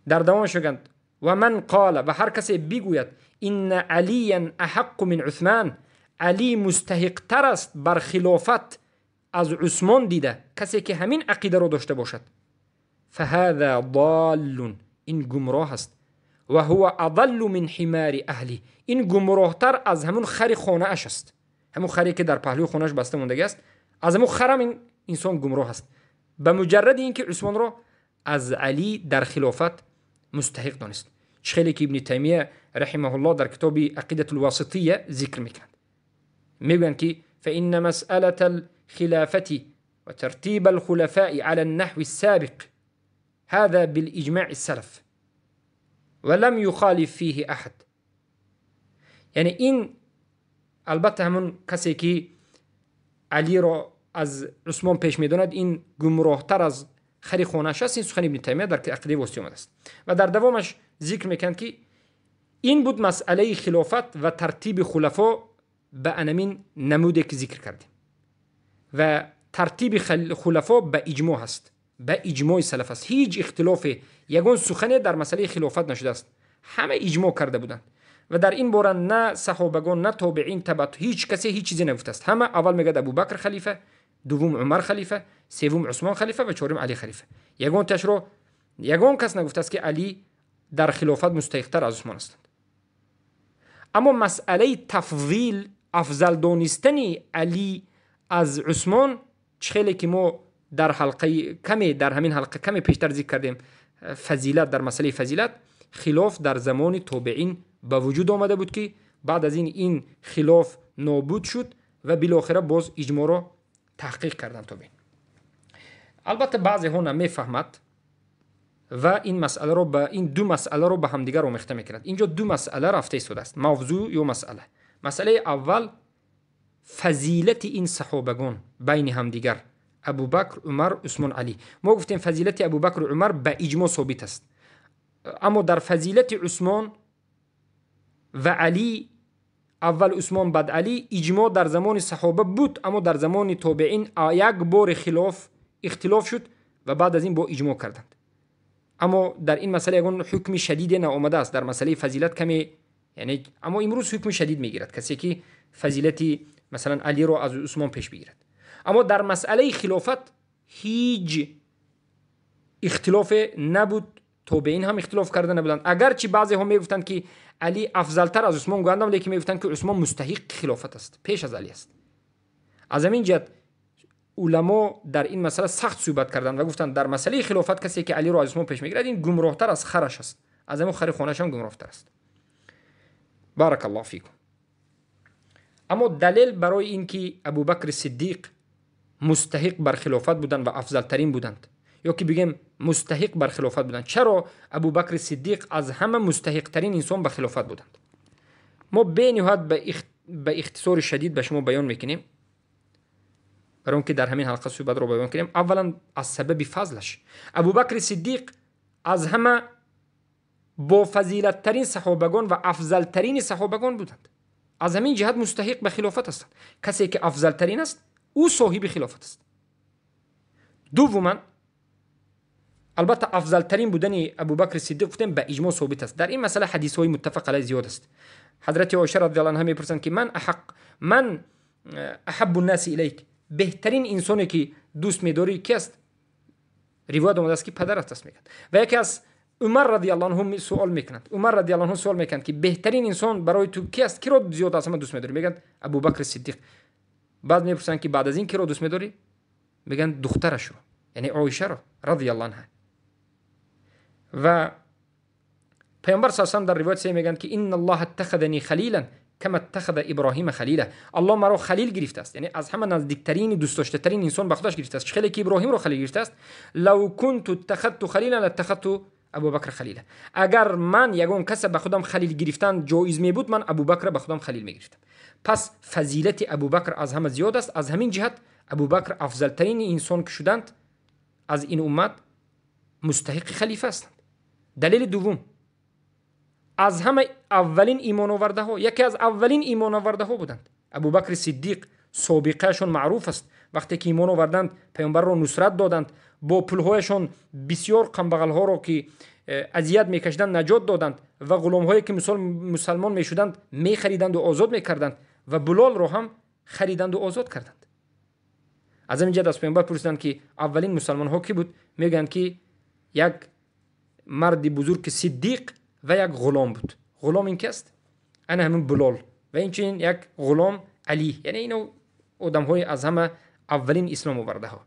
Дар давомаш мегӯянд: ва ман қола, ва ҳар касе бигӯяд: инна алиян аҳаққу мин Усман, Алӣ мустаҳиқтар аст бар хилофат аз Усмон дида, касе ки ҳамин ақидаро дошта бошад, фаҳаза доллун, ин гумроҳ аст, ва ҳува адаллу мин ҳимари аҳли, ин гумроҳтар аз ҳамун хари хонааш аст, ҳамун харе ки дар паҳлӯи хонааш баста мондагӣ аст, аз ҳамун харам ин инсон гумроҳ аст, ба муҷарради ин ки Усмонро аз Алӣ дар хилофат мустаҳиқ донист. Чӣ хеле ки Ибни Таймия раҳимаҳуллоҳ дар китоби Ақидатул Васития зикр мекунад, мегӯянд ки فإن مسألة الخلافة وترتيب الخلفاء على النحو السابق هذا بالإجماع السلف ولم يخالف فيه أحد. یعنی این البته همون کسی که علی را از عثمان پیش میداند این گمراهتر از خری خانه‌اش است. این سخن ابن تیمیه در عقیده واسطی آمده است و در دوامش ذکر میکند که این بود مسئله خلافت و ترتیب خلفا به انمین نموده که ذکر کردیم و ترتیب خلفا به اجماع هست، به اجماع سلف است. هیچ اختلاف یگان سخنی در مسئله خلافت نشده است، همه اجماع کرده بودند و در این باره نه صحابگان نه تابعین تبع هیچ کسی هیچ چیزی نگفته است. همه اول میگه ابوبکر خلیفه، دوم عمر خلیفه، سوم عثمان خلیفه و چهارم علی خلیفه. یگان تشرو یگان کس نگفته است که علی در خلافت مستحق‌تر از عثمان است. اما مسئله تفضیل افضل دانستن علی از عثمان خیلی که ما در حلقه کمی در همین حلقه کمی پیشتر ذکر کردیم، فضیلت در مسئله فضیلت خلاف در زمان تابعین به وجود آمده بود که بعد از این خلاف نابود شد و بالاخره باز اجماع را تحقیق کردن تابعین. البته بعضی ها نمیفهمد و این مسئله رو به این دو مسئله رو به همدیگر آمیخته میکند. اینجا دو مسئله رفته ایستاده است، موضوع یا مسئله. مسئله اول فضیلت این صحابگان بین همدیگر، ابوبکر، عمر، عثمان، علی. ما گفتیم فضیلت ابوبکر و عمر به اجماع ثابت است، اما در فضیلت عثمان و علی، اول عثمان بعد علی، اجماع در زمان صحابه بود، اما در زمان تابعین یک بار خلاف اختلاف شد و بعد از این با اجماع کردند. اما در این مسئله یگان حکم شدید نآمده است، در مسئله فضیلت کمی یعنی، اما امروز حکم شدید میگیرد کسی که فضیلت مثلا علی را از عثمان پیش بگیرد. اما در مسئله خلافت هیچ اختلاف نبود، تابعین هم اختلاف کرده نبودند. اگرچه بعضی هم میگفتند که علی افضلتر از عثمان گویند، لیکن میگفتند که عثمان مستحق خلافت است، پیش از علی است. از همین جهت علما در این مسئله سخت صحبت کردند و گفتند در مسئله خلافت کسی که علی را از عثمان پیش میگیرد این گمراهتر از خرش است، از همون خر خانه‌اش هم گمراهتر است. بارک الله فیکم. اما دلیل برای اینکه ابوبکر صدیق مستحق بر خلافت بودند و افضل ترین بودند، یا که بگیم مستحق بر خلافت بودند، چرا ابوبکر صدیق از همه مستحق ترین انسان به خلافت بودند؟ ما بینهایت به اختصار شدید به شما بیان میکنیم، برای اینکه در همین حلقه صحبت رو بیان کنیم. اولا از سبب فضلش، ابوبکر صدیق از همه با فضیلت ترین صحابگان و افضل ترین صحابگان بودند، از همین جهت مستحق به خلافت هستند. کسی که افضل ترین است او صاحب خلافت است. دوما البته افضل ترین بودن ابوبکر صدیق گفتیم به اجماع ثابت است. در این مسئله حدیث های متفق علیه زیاد است. حضرت عایشه رضی الله عنها میپرسند که من احب الناس الیک، بهترین انسانی که دوست میداری کی است؟ روایت آمده است که پدرت است میگن. و یکی از عمر رضی الله عنه سوال میکنند، عمر رضی الله عنه سوال میکنند که بهترین انسان برای تو کی است، کی را زیاد از همه دوست میداری؟ میگن ابوبکر صدیق. بعد میپرسند که بعد از این کی را دوست میداری؟ میگن دخترش رو، یعنی عایشه را رضی الله عنها. و پیامبر صلی الله علیه و در روایت سه میگن که ان الله اتخذنی خلیلا، кама аттахаза Иброҳима халила. Аллоҳ маро халил гирифтааст, яъне аз ҳама наздиктарини дӯстдоштатарин инсон ба худаш гирифтааст. Хеле ки Иброҳимро халил гирифтааст. Лав кунту иттахадту халила латтахадту Абубакр халила. Агар ман ягон каса ба худам халил гирифтан ҷоиз мебуд, ман Абубакрро ба худам халил мегирифтам. Пас фазилати Абубакр аз ҳама зиёд аст. Аз ҳамин ҷиҳат Абубакр афзалтарини инсон ки шуданд аз ин уммат, мустаҳиқи халифа ҳастанд. Далели дуввум, аз ҳама аввалин имоновардаҳо, яке аз аввалин имоновардаҳо буданд. Абубакри Сиддиқ собиқаашон маъруф аст. Вақте ки имон оварданд, паёмбарро нусрат доданд, бо пулҳояшон бисёр камбағалҳоро ки азият мекашиданд наҷот доданд ва ғуломҳое ки мусалмон мешуданд мехариданду озод мекарданд ва Булолро ҳам хариданду озод карданд. Аз ҳамин ҷиҳат аз паёмбар пурсиданд ки аввалин мусалмонҳо кӣ буд? Мегӯянд ки як марди бузург ки Сиддиқ ва як ғулом буд. Ғулом ин ки аст? Ана ҳамин Булол ва инчунин як ғулом Алӣ. Яъне ино одамҳои аз ҳама аввалин ислом овардаҳо.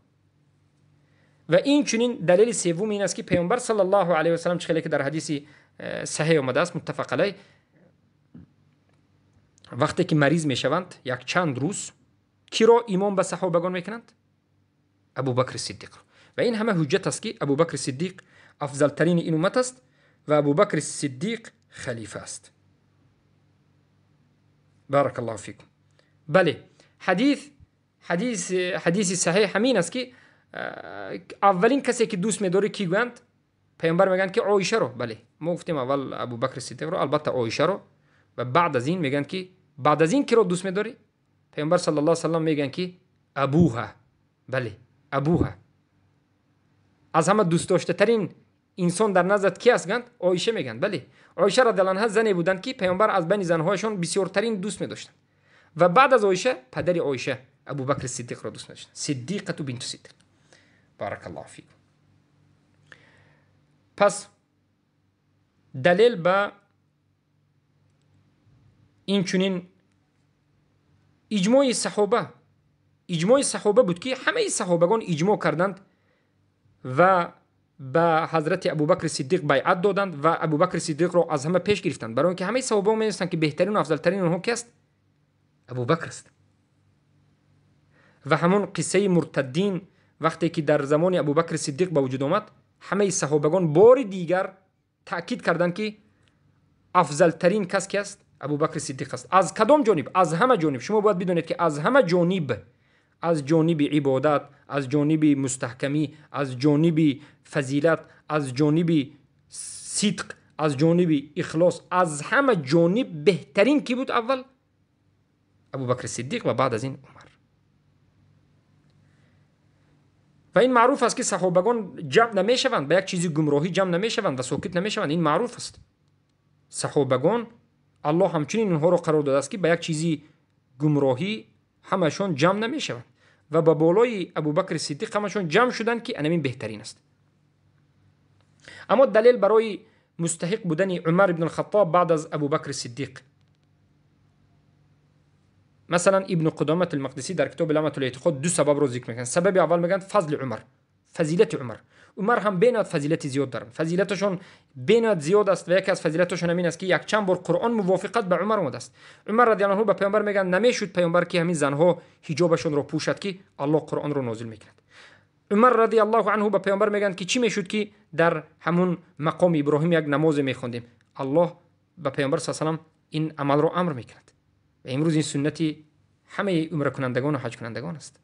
Ва инчунин далели севум ин аст ки паёмбар саллаллоҳу алайҳи васаллам, чӣ хеле ки дар ҳадиси саҳеҳ омадааст, муттафақ алайҳ, вақте ки мариз мешаванд якчанд рӯз, киро имом ба саҳобагон мекунанд? Абубакри Сиддиқро. Ва ин ҳама ҳуҷҷат аст ки Абубакри Сиддиқ афзалтарини ин уммат аст ва Абубакри Сиддиқ халифа аст. Баракаллоҳу фикум. Бале, ҳадиси саҳеҳ ҳамин аст ки аввалин касе ки дӯст медорӣ кӣ гӯянд? Паёмбар мегӯянд ки Оишаро. Бале, мо гуфтем аввал Абубакри Сиддиқро, албатта Оишаро, ва баъд аз ин мегӯянд ки баъд аз ин киро дӯст медорӣ? Паёмбар саллаллоҳу алайҳи васаллам мегӯянд ки Абуҳа. Бале, Абуҳа. Аз ҳама дӯстдоштатарин инсон дар наздат ки аст гӯянд? Оиша мегӯянд. Бале, Оиша радиаллоҳу анҳа зане буданд ки паёмбар аз байни занҳояшон бисёртарин дӯст медоштанд. Ва баъд аз Оиша падари Оиша Абубакри Сиддиқро дӯст медоштанд. Сиддиқату бинту Сиддиқ. Баракаллоҳу фикум. Пас далел ба инчунин иҷмои саҳоба, иҷмои саҳоба буд ки ҳамаи саҳобагон иҷмо карданд ва ба ҳазрати Абубакри Сиддиқ байъат доданд ва Абубакри Сиддиқро аз ҳама пеш гирифтанд, барои он ки ҳамаи саҳобаҳо медонистанд ки беҳтарин ва афзалтарин онҳо ки аст? Абубакр аст. Ва ҳамон қиссаи муртаддин вақте ки дар замони Абубакри Сиддиқ ба вуҷуд омад, ҳамаи саҳобагон бори дигар таъкид карданд ки афзалтарин кас ки аст? Абубакри Сиддиқ аст. Аз кадом ҷониб? Аз ҳама ҷониб. Шумо бояд бидонед ки аз ҳама ҷониб, аз ҷониби ибодат, аз ҷониби мустаҳкамӣ, аз ҷониби фазилат, аз ҷониби сидқ, аз ҷониби ихлос, аз ҳама ҷониб беҳтарин ки буд аввал? Абубакри Сиддиқ ва баъд аз ин Умар. Ва ин маъруф аст ки саҳобагон ҷамъ намешаванд, ба як чизи гумроҳӣ ҷамъ намешаванд ва сокит намешаванд. Ин маъруф аст. Саҳобагон Аллоҳ ҳамчунин онҳоро қарор додааст ки ба як чизи гумроҳӣ ҳамашон ҷамъ намешаванд ва ба болои Абубакри Сиддиқ ҳамашон ҷамъ шуданд ки анамин беҳтарин аст. Аммо далел барои мустаҳиқ будани Умар ибн ал-Хаттоб баъд аз Абубакри Сиддиқ, масалан Ибн Қудомат ал-Мақдисӣ дар китоби Ламатул эътиқод ду сабабро зикр мекунанд. Сабаби аввал мегӯянд фазли Умар, фазилати Умар. Умар ҳам бениҳоят фазилати зиёд доранд, фазилаташон бениҳоят зиёд аст ва яке аз фазилаташон ҳамин аст ки якчанд бор Қуръон мувофиқат ба Умар омадааст. Умар радиаллоҳу анҳу ба паёмбар мегӯянд намешуд паёмбар ки ҳамин занҳо ҳиҷобашонро пӯшад ки Аллоҳ Қуръонро нозил мекунад. Умар радиаллоҳу анҳу ба паёмбар мегӯянд ки чӣ мешуд ки дар ҳамун мақоми Иброҳим як намозе мехондем. Аллоҳ ба паёмбар саллаллоҳу алайҳи васаллам ин амалро амр мекунад ва имрӯз ин суннати ҳамаи умракунандагон ва ҳаҷкунандагон аст.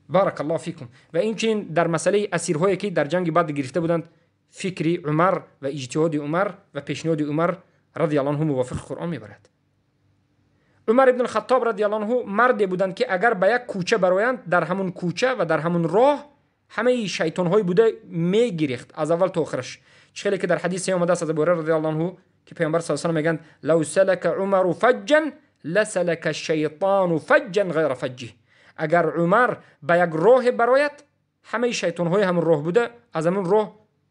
Баракаллоҳу фикум. Ва инчунин дар масъалаи асирҳое ки дар ҷанги Бадр гирифта буданд, фикри Умар ва иҷтиҳоди Умар ва пешниҳоди Умар радиаллоҳу анҳу мувофиқи Қуръон мебарад. Умар ибн ал-Хаттоб радиаллоҳу анҳу марде буданд ки агар ба як кӯча бароянд, дар ҳамун кӯча ва дар ҳамун роҳ ҳамаи шайтонҳои буда мегирехт аз аввал то охираш. Чӣ хеле ки дар ҳадисе омадааст аз Абу Ҳурайра радиаллоҳу анҳу ки паёмбар саллаллоҳу алайҳи васаллам мегӯянд: лав салака Умару фаҷҷан ласалака шайтону фаҷҷан ғайра фаҷҷиҳ. Агар Умар ба як роҳе барояд, ҳамаи шайтонҳои ҳамун роҳ буда аз ҳамун роҳ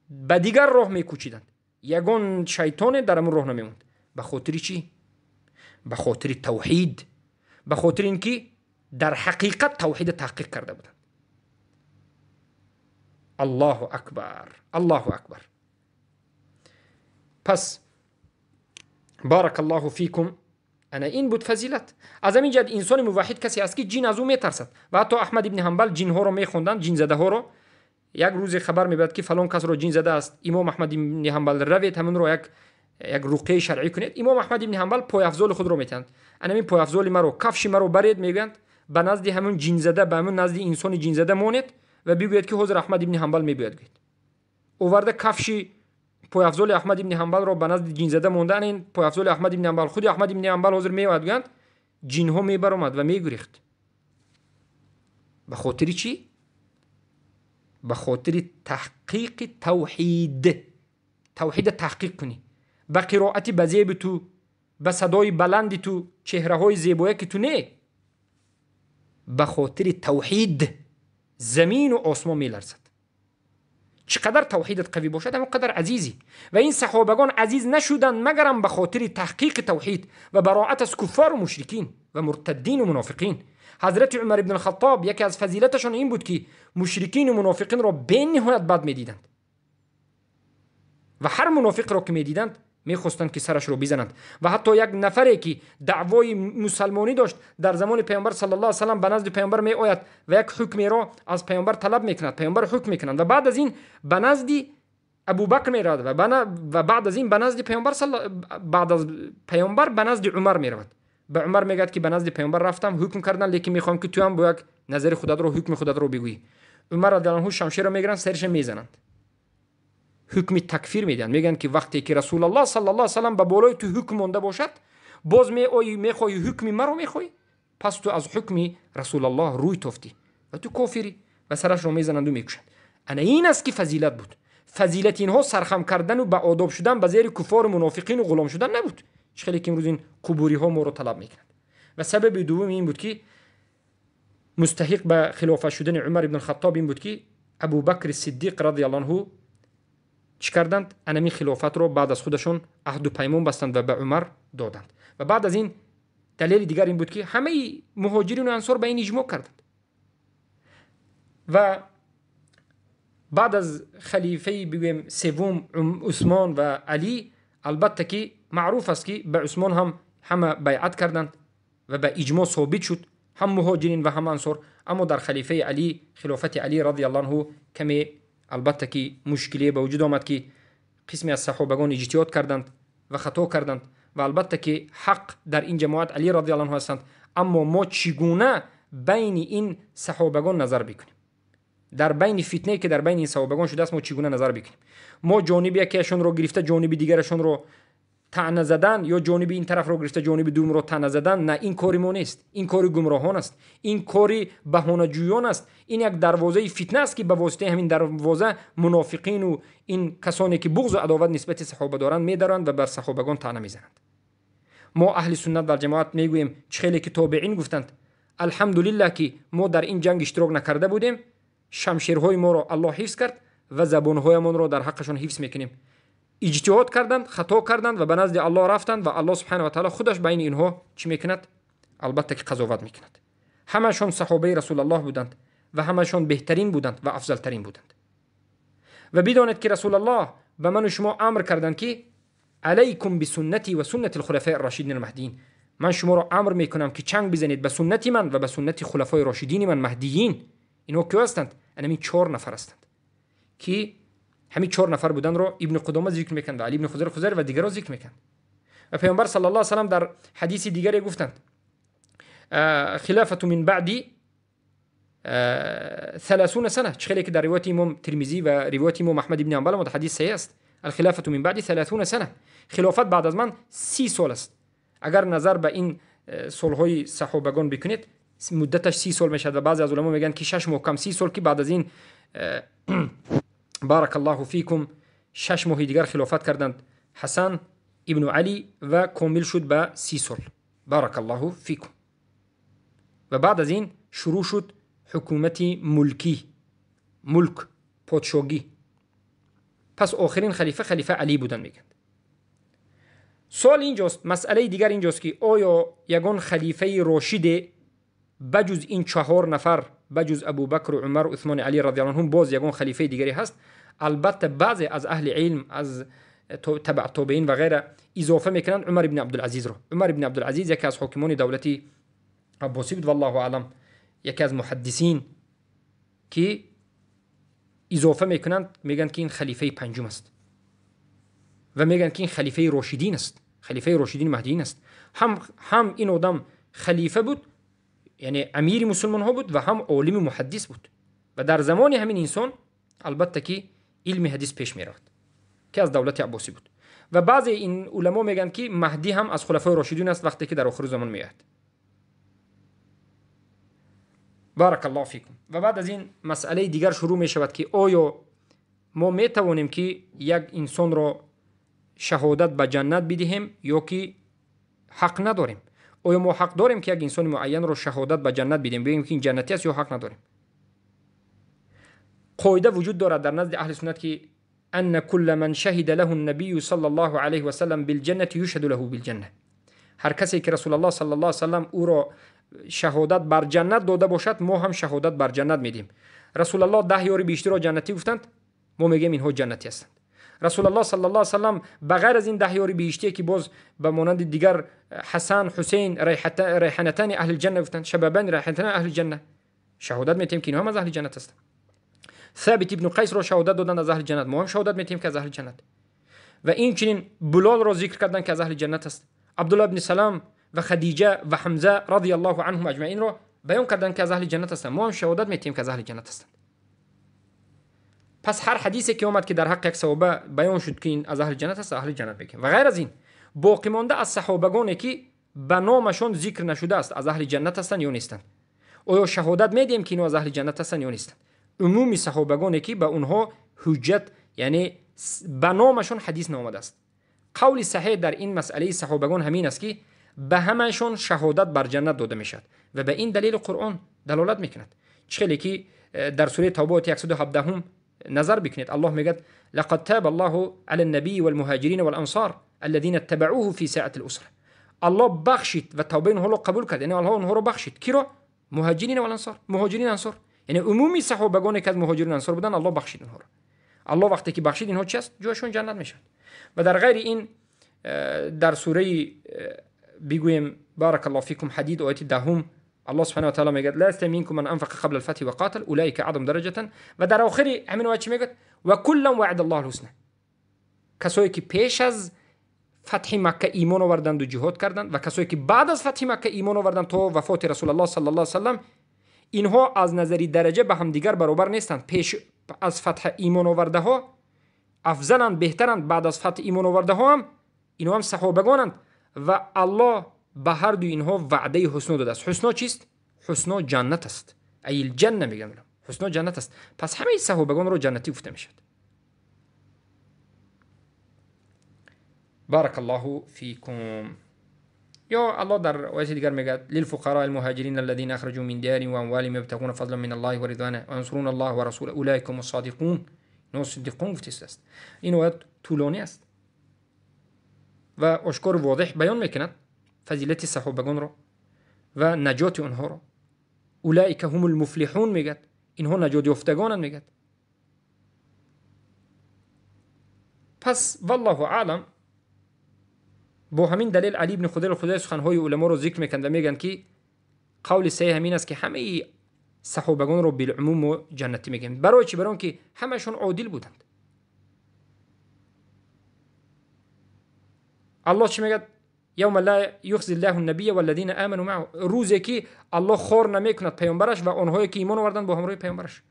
ба дигар роҳ мекӯчиданд. Ягон шайтоне дар ҳамун роҳ намемонд. Ба хотири чӣ? Ба хотири тавҳид, ба хотири ин ки дар ҳақиқат тавҳида таҳқиқ карда буданд. Аллоҳу акбар, Аллоҳу акбар. Пас Баракаллоҳу фикум. Ана ин буд фазилат. Аз ҳамин ҷиҳат инсони муваҳҳид касе аст, ки ҷин аз ӯ метарсад. Ва ҳатто Аҳмад ибни Ҳанбал ҷинҳоро мехонданд, ҷинзадаҳоро. Як рӯзе хабар мебарад, ки фалон касро ҷин задааст. Имом Аҳмад ибни Ҳанбал, равед, ҳамонро як руқияи шаръӣ кунед. Имом Аҳмад ибни Ҳанбал пойафзоли худро метиҳанд. Ана ҳамин пойафзоли маро, кафши маро баред, мегӯянд, ба назди ҳамон ҷинзада, ба ҳамон назди инсони ҷинзада монед ва бигӯед, ки ҳозир Аҳмад ибни Ҳанбал мебиёяд, гӯед. Оварда кафши пойафзоли Аҳмад ибни Ҳанбалро ба назди ҷинзада монда, ана ин пойафзоли Аҳмад ибни Ҳанбал, худи Аҳмад ибни Ҳанбал ҳозир меояд, гӯянд. Ҷинҳо мебаромад ва мегурехт. Ба хотири чӣ? Ба хотири таҳқиқи тавҳид. Тавҳида таҳқиқ кунӣ. Ба қироати ба зеби ту, ба садои баланди ту, чеҳраҳои зебоя ки ту не. Ба хотири тавҳид замину осмон меларзад. Чӣ қадар тавҳидат қавӣ бошад, ҳамон қадар азизӣ. Ва ин саҳобагон азиз нашуданд, магарам ба хотири таҳқиқи тавҳид ва бароат аз куффору мушрикин ва муртаддину мунофиқин. Ҳазрати Умар ибн Хаттоб яке аз фазилаташон ин буд, ки мушрикину мунофиқинро бениҳоят бад медиданд ва ҳар мунофиқро ки медиданд, мехостанд, ки сарашро бизананд. Ва ҳатто як нафаре, ки даъвои мусалмонӣ дошт, дар замони Паёмбар саллаллоҳу алайҳи васаллам ба назди Паёмбар меояд ва як ҳукмеро аз Паёмбар талаб мекунад. Паёмбар ҳукм мекунанд ва баъд аз ин ба назди Абубакр меравад ва баъд аз ин ба назди Паёмбар, баъд аз Паёмбар ба назди Умар меравад. Ба Умар мегӯяд, ки ба назди Паёмбар рафтам, ҳукм кардам, лекин мехоҳам, ки ту ҳам бо як назари худатро, ҳукми худатро бигӯӣ. Умар радиаллоҳу анҳу шамшерро мегиранд, сариша мезананд, ҳукми такфир медиҳанд. Мегӯянд, ки вақте ки Расулаллоҳ саллаллоҳу алайҳи васаллам ба болои ту ҳукм монда бошад, боз меоӣ, мехоҳӣ ҳукми маро мехоҳӣ? Пас ту аз ҳукми Расулаллоҳ рӯй тофтӣ ва ту кофирӣ. Ва сарашро мезананду мекушанд. Ана ин аст, ки фазилат буд. Фазилати инҳо сархам кардану ба одоб шудан ба зери куффору мунофиқину ғулом шудан набуд, чӣ хеле ки имрӯз ин қубуриҳо моро талаб мекунанд. Ва сабаби дуввум ин буд, ки мустаҳиқ ба хилофат шудани Умар ибн Хаттоб ин буд, ки Абубакри Сиддиқ радиаллоҳу анҳу чӣ карданд? Анамин хилофатро баъд аз худашон аҳду паймон бастанд ва ба Умар доданд. Ва баъд аз ин далели дигар ин буд, ки ҳамаи муҳоҷирину ансор ба ин иҷмоъ карданд. Ва баъд аз халифаи, бигӯем, севум, Усмон ва Алӣ, албатта ки маъруф аст, ки ба Усмон ҳам ҳама байъат карданд ва ба иҷмоъ собит шуд, ҳам муҳоҷирин ва ҳам ансор. Аммо дар халифаи Алӣ, хилофати Алӣ радиаллоҳу анҳу, каме, албатта ки, мушкилие ба вуҷуд омад, ки қисме аз саҳобагон иҷтиҳод карданд ва хато карданд. Ва албатта ки ҳақ дар ин ҷамоат Алӣ радиаллоҳу анҳу ҳастанд. Аммо мо чӣ гуна байни ин саҳобагон назар бикунем? Дар байни фитнае, ки дар байни ин саҳобагон шудааст, мо чӣ гуна назар бикунем? Мо ҷониби якеашонро гирифта, ҷониби дигарашонро таъна задан ё ҷониби ин тарафро гирифта, ҷониби дуввумро таъна задан, на, ин кори мо нест. Ин кори гумроҳон аст, ин кори баҳонаҷӯён аст. Ин як дарвозаи фитна аст, ки ба воситаи ҳамин дарвоза мунофиқину ин касоне, ки буғзу адоват нисбати саҳоба доранд, медаранд ва бар саҳобагон таъна мезананд. Мо аҳли суннат вал ҷамоат мегӯем, чӣ хеле ки тобеин гуфтанд: «Алҳамдулиллаҳ, ки мо дар ин ҷанг иштирок накарда будем, шамшерҳои моро Аллоҳ ҳифз кард ва забонҳоямонро дар ҳаққашон ҳифз мекунем». Иҷтиҳод карданд, хато карданд ва ба назди Аллоҳ рафтанд ва Аллоҳ субҳана ва таъала худаш байни инҳо чӣ мекунад? Албатта ки қазоват мекунад. Ҳамашон саҳобаи Расулаллоҳ буданд ва ҳамашон беҳтарин буданд ва афзалтарин буданд. Ва бидонед, ки Расулаллоҳ ба ману шумо амр карданд, ки «Алайкум бисуннати ва суннати алхулафаи рашидин алмаҳдиин». Ман шуморо амр мекунам, ки чанг бизанед ба суннати ман ва ба суннати хулафои рошидини ман, маҳдиин. Инҳо киё ҳастанд? Анамин чор нафар ҳастанд, ки ҳамин чор нафар буданро Ибни Қудома зикр мекунанд ва Али ибни Хузайр ва дигарро зикр мекунанд. Ва Паёмбар саллаллоҳу алайҳи васаллам дар ҳадиси дигаре гуфтанд: «Хилафату мин баъди 30 сана». Чӣ хеле ки дар ривояти имом Тирмизӣ ва ривояти имом Аҳмад ибни Ҳанбал омада, ҳадис саҳеҳ аст. «Алхилафату мин баъди 30 сана», хилофат баъд аз ман 30 сол аст. Агар назар ба ин солҳои саҳобагон бикунед, муддаташ 30 сол мешавад. Ва баъзе аз уламо мегӯянд, ки 6 моҳ кам 30 сол, ки баъд аз ин, баракаллоҳу фикум, 6 моҳи дигар хилофат карданд Ҳасан ибну Алӣ ва комил шуд ба 30 сол, баракаллоҳу фикум. Ва баъд аз ин шурӯъ шуд ҳукумати мулкӣ, мулк, подшогӣ. Пас охирин халифа, халифа Алӣ буданд, мегӯянд. Суол инҷост, масъалаи дигар инҷост, ки оё ягон халифаи рошиде ба ҷуз ин чаҳор нафар, ба ҷуз Абубакру Умар, Усмони, Алӣ радиаллоҳу анҳум, боз ягон халифаи дигаре ҳаст? Албатта, баъзе аз аҳли илм аз табъ тобеин ва ғайра изофа мекунанд Умар ибн Абдулазизро. Умар ибн Абдулазиз яке аз ҳокимони давлати Аббосӣ буд, валлоҳу аълам, яке аз муҳаддисин ки изофа мекунанд, мегӯянд ки ин халифаи панҷум аст ва мегӯянд ки ин халифаи рошидин аст, халифаи рошидин маҳдиин аст. Ҳам ин одам халифа буд, яъне амири мусулмонҳо буд ва ҳам олими муҳаддис буд ва дар замони ҳамин инсон албатта ки илми ҳадис пеш меравад ки аз давлати Аббосӣ буд. Ва баъзе ин уламо мегӯянд ки Маҳдӣ ҳам аз хулафои рошидин аст вақте ки дар охири замон меояд. Барак Аллоҳу фикум. Ва баъд аз ин масъалаи дигар шурӯъ мешавад ки оё мо метавонем ки як инсонро шаҳодат ба ҷаннат бидиҳем ё ки ҳақ надорем? Оё мо ҳақ дорем ки як инсони муайянро шаҳодат ба ҷаннат бидиҳем, бигӯем ки ин ҷаннатӣ аст ё ҳақ надорем? Қоида вуҷуд дорад дар назди аҳли суннат ки أن كل من شهد له النبي صلى الله عليه وسلم بالجنة يشهد له بالجنة. هر کسی که رسول الله صلی الله علیه وسلم او را شهادت بر جنت داده باشد، ما هم شهادت بر جنت میدیم. رسول الله 10 یاری بیشتر را جنتی گفتند، ما میگیم اینها جنتی هستند. رسول الله صلی الله علیه وسلم بغیر از این 10 یاری بیشتری که باز به مانند دیگر حسن، حسین، ریحانتان اهل الجنه گفتند، شبابان ریحانتان اهل الجنه، شهادت میدیم که اینها هم از اهل جنت هستند. ثابت ابن قیس را شهادت دادند از اهل جنت، ما هم شهادت میدیم که از اهل جنت. و این چنین بلال را ذکر کردند که از اهل جنت است. عبدالله ابن سلام و خدیجه و حمزه رضی الله عنهم اجمعین را بیان کردند که از اهل جنت هستند، ما هم شهادت میدیم که از اهل جنت هستند. پس هر حدیثی که اومد که در حق یک صحابه بیان شد که این از اهل جنت است، اهل جنت میگیم. و غیر از این باقی مانده از صحابگانی که به نامشون ذکر نشده است از اهل جنت هستند یا نیستند، آیا شهادت میدیم که اینها از اهل جنت هستند یا نیستند؟ عمومی صحابگانی که به اونها حجت، یعنی به نامشون حدیث نامده است. قول صحیح در این مسئله صحابگان همین است که به همشون شهادت بر جنت داده میشد و به این دلیل قرآن دلالت میکند. چه که در سوره توبه آیه 117 نظر بکنید، الله میگه لقد تاب الله على النبي والمهاجرين والانصار الذين اتبعوه في ساعة الأسرة. الله بخشید و توبه اونها رو قبول کرد، یعنی الله اونها رو بخشید. کی رو؟ مهاجرین و انصار، مهاجرین انصار، یعنی عمومی صحابگانی که از مهاجرین انصار بودن الله بخشید اونها رو. الله وقتی که بخشید اینها چی است؟ جایشون جنت میشد. و در غیر این در سوره بگویم بارک الله فیکم حدید آیه 10 الله سبحانه و تعالی میگه لا يستوي منكم من انفق قبل الفتح وقاتل اولئك اعظم درجه. و در آخر همین آیه چی میگه؟ و کلا وعد الله الحسنى. کسایی که پیش از فتح مکه ایمان آوردند و جهاد کردند و کسایی که بعد از فتح مکه ایمان آوردند تا وفات رسول الله صلی الله علیه و سلم، اینها از نظری درجه به همدیگر برابر نیستند. پیش از فتح ایمان آورده ها افضلند، بهترند، بعد از فتح ایمان آورده ها هم اینها هم صحابگانند و الله به هر دو اینها وعده حسنا داده است. حسنا چیست؟ حسنا جنت است. ای الجنه میگن، حسنا جنت است. پس همه صحابگان رو جنتی گفته میشد. بارک الله فیکم. یا الله در آیه دیگر میگه للفقراء المهاجرین الذين اخرجوا من دیارهم واموالهم يبتغون فضلا من الله ورضوانه وينصرون الله ورسوله اولئك هم الصادقون. اینها صدیقون گفته است. این آیه طولانی است و آشکار واضح بیان میکند فضیلت صحابگان را و نجات آنها را. اولئک هم المفلحون میگه، اینها نجات یافتگانند میگه. پس والله اعلم با همین دلیل علی بن خضیر الخزاعی سخنهای علما رو ذکر میکنند و میگن که قول صحیح همین است که همه صحابگان رو بالعموم جنتی میگن. برای چی؟ برای اینکه همشون عادل بودند. الله چی میگه؟ یوم لا یخزی الله النبی والذین آمنوا معه. روزی که الله خار نمیکند پیامبرش و آنهایی که ایمان آوردند با همراه پیامبرش.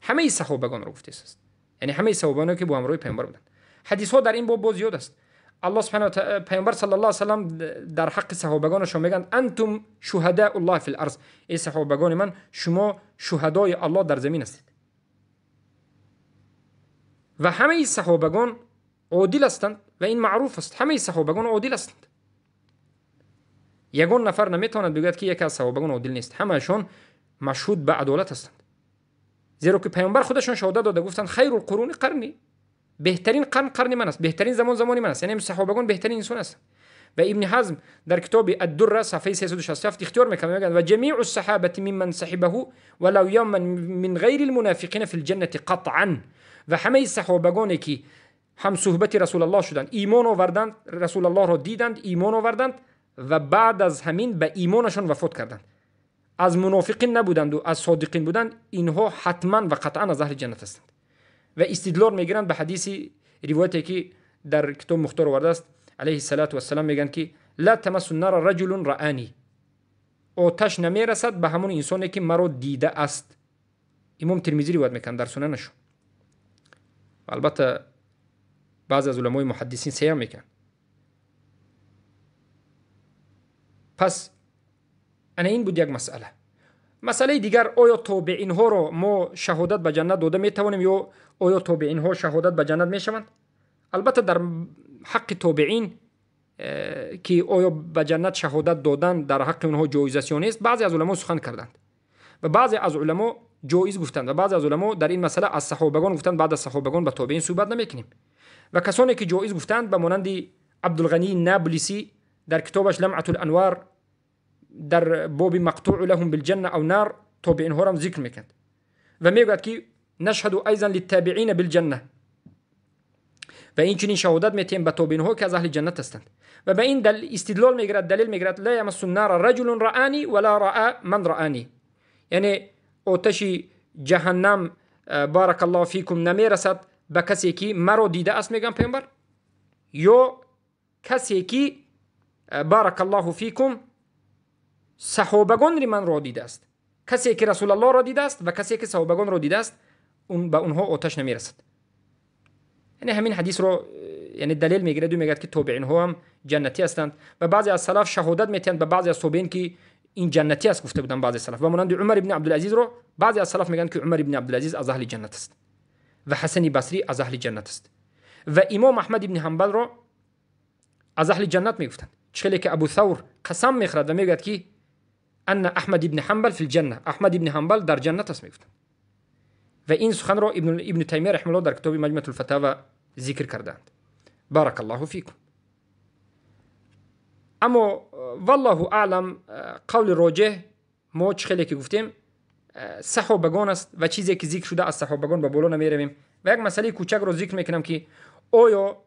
همه صحابگان رو گفته است، یعنی همه صحابگانی که با همراه پیامبر بودند. حدیث ها در این باب زیاد است. الله سبحانه و تعالی پیامبر صلی الله علیه و سلم در حق صحابگانش میگن انتم شهداء الله فی الارض. ای صحابگان من، شما شهدای الله در زمین هستید. و همه صحابگان عادل هستند و این معروف است. همه صحابگان عادل هستند. یگان نفر نمیتواند بگوید که یکی از صحابگان عادل نیست. همهشون مشهود به عدالت هستند، زیرا که پیامبر خودشون شهادت داده، گفتند خیر القرون قرنی، بهترین قرن قرن من است، بهترین زمان زمان من است. یعنی صحابگان بهترین انسان هستند. و ابن حزم در کتاب الدره صفحه 367 اختیار میکنه، میگه و جمیع الصحابه ممن صحبه ولو یوما من غیر المنافقین فی الجنه قطعا. و همه صحابگانی که ҳамсуҳбати Расулаллоҳ шуданд, имон оварданд, Расулаллоҳро диданд, имон оварданд ва баъд аз ҳамин ба имонашон вафот карданд. Аз мунофиқин набуданд аз содиқин буданд, инҳо ҳатман ва қатъан аз аҳли ҷаннат ҳастанд. Ва истидлол мегиранд ба ҳадиси ривояте ки дар китоб Мухтор овардааст, алайҳи салату вассалам мегӯянд ки ла тамассу нара раҷулун раани, оташ намерасад ба ҳамон инсоне ки маро дидааст. Имом Тирмизӣ ривоят мекунанд дар сунанашон. Албатта баъзе аз уламои муҳаддисин сея мекунанд. Пас ана ин буд як масъала. Масъалаи дигар, оё тобеинҳоро мо шаҳодат ба ҷаннат дода метавонем ё оё тобеинҳо шаҳодат ба ҷаннат мешаванд? Албатта дар ҳаққи тобеин ки оё ба ҷаннат шаҳодат додан дар ҳаққи онҳо ҷоиз аст ё нест, баъзе аз уламо сухан карданд ва баъзе аз уламо ҷоиз гуфтанд ва баъзе аз уламо дар ин масъала аз саҳобагон гуфтанд, баъд аз саҳобагон ба тобеин суҳбат намекунем. Ва касоне ки ҷоиз гуфтанд ба монанди Абдулғании Наблисӣ дар китобаш Ламъатул Анвар дар боби мақтуъу лаҳум билҷанна ав нар тобеинҳоро зикр мекунад ва мегӯяд ки нашҳаду айзан литтобиина билҷанна, ва инчунин шаҳодат метиҳем ба тобеинҳо ки аз аҳли ҷаннат ҳастанд. Ва ба ин истидлол мегирад, далел мегирад ла ямассу нара раҷулун раани ва ла раа ман раани, яъне оташи ҷаҳаннам баракаллоҳу фикум намерасад ба касе ки маро дидааст, мегӯям паёмбар, ё касе ки баракаллоҳу фикум саҳобагонри манро дидааст. Касе ки Расулаллоҳро дидааст ва касе ки саҳобагонро дидааст, ба онҳо оташ намерасад. Яъне ҳамин ҳадисро яъне далел мегирад ва мегӯяд ки тобеинҳо ҳам ҷаннатӣ ҳастанд ва баъзе аз салаф шаҳодат метиҳанд ба баъзе аз тобеин ки ин ҷаннатӣ аст гуфта буданд баъзе салаф. Ва монанди Умар ибни Абдулазизро баъзе аз салаф мегӯянд ки Умар ибни Абдулазиз аз аҳли ҷаннат аст ва Ҳасани Басрӣ аз аҳли ҷаннат аст ва имом Аҳмад ибни Ҳанбалро аз аҳли ҷаннат мегуфтанд. Чӣ хеле ки Абу Савр қасам мехӯрад ва мегӯяд ки анна Аҳмад ибни Ҳанбал фил ҷанна, Аҳмад ибни Ҳанбал дар ҷаннат аст мегуфтанд. Ва ин суханро Ибни Таймия раҳимаҳуллоҳ дар китоби Маҷмаъул Фатава зикр кардаанд. Баракаллоҳу фикум. Аммо валлоҳу аълам, қавли роҷеҳ мо чӣ хеле ки гуфтем саҳобагон аст ва чизе ки зикр шуда аз саҳобагон ба боло намеравем. Ва як масъалаи кӯчакро зикр мекунам ки оё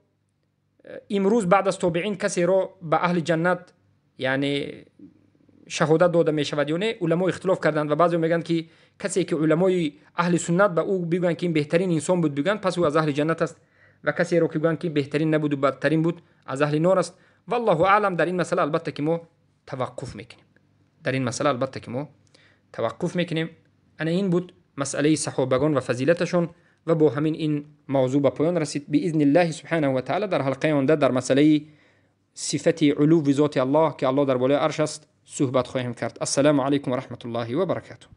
имрӯз баъд аз тобеин касеро ба аҳли ҷаннат яъне шаҳодат дода мешавад ё не, уламо ихтилоф карданд ва баъзео мегӯянд ки касе ки уламои аҳли суннат ба ӯ бигӯянд ки ин беҳтарин инсон буд бигӯянд, пас ӯ аз аҳли ҷаннат аст, ва касеро ки гӯянд ки беҳтарин набуду бадтарин буд аз аҳли нор аст. Валлоҳу аълам, дар ин масъала албатта ки мо таваққуф мекунем. Дар ин масъала албатта ки мо таваққуф мекунем. Ана ин буд масъалаи саҳобагон ва фазилаташон ва бо ҳамин ин мавзӯъ ба поён расид. Биизниллаҳи субҳанаҳу ва таъала дар ҳалқаи оянда дар масъалаи сифати улувви зоти Аллоҳ ки Аллоҳ дар болои арш аст суҳбат хоҳем кард. Ассалому алайкум ва раҳматуллоҳи ва баракатуҳ.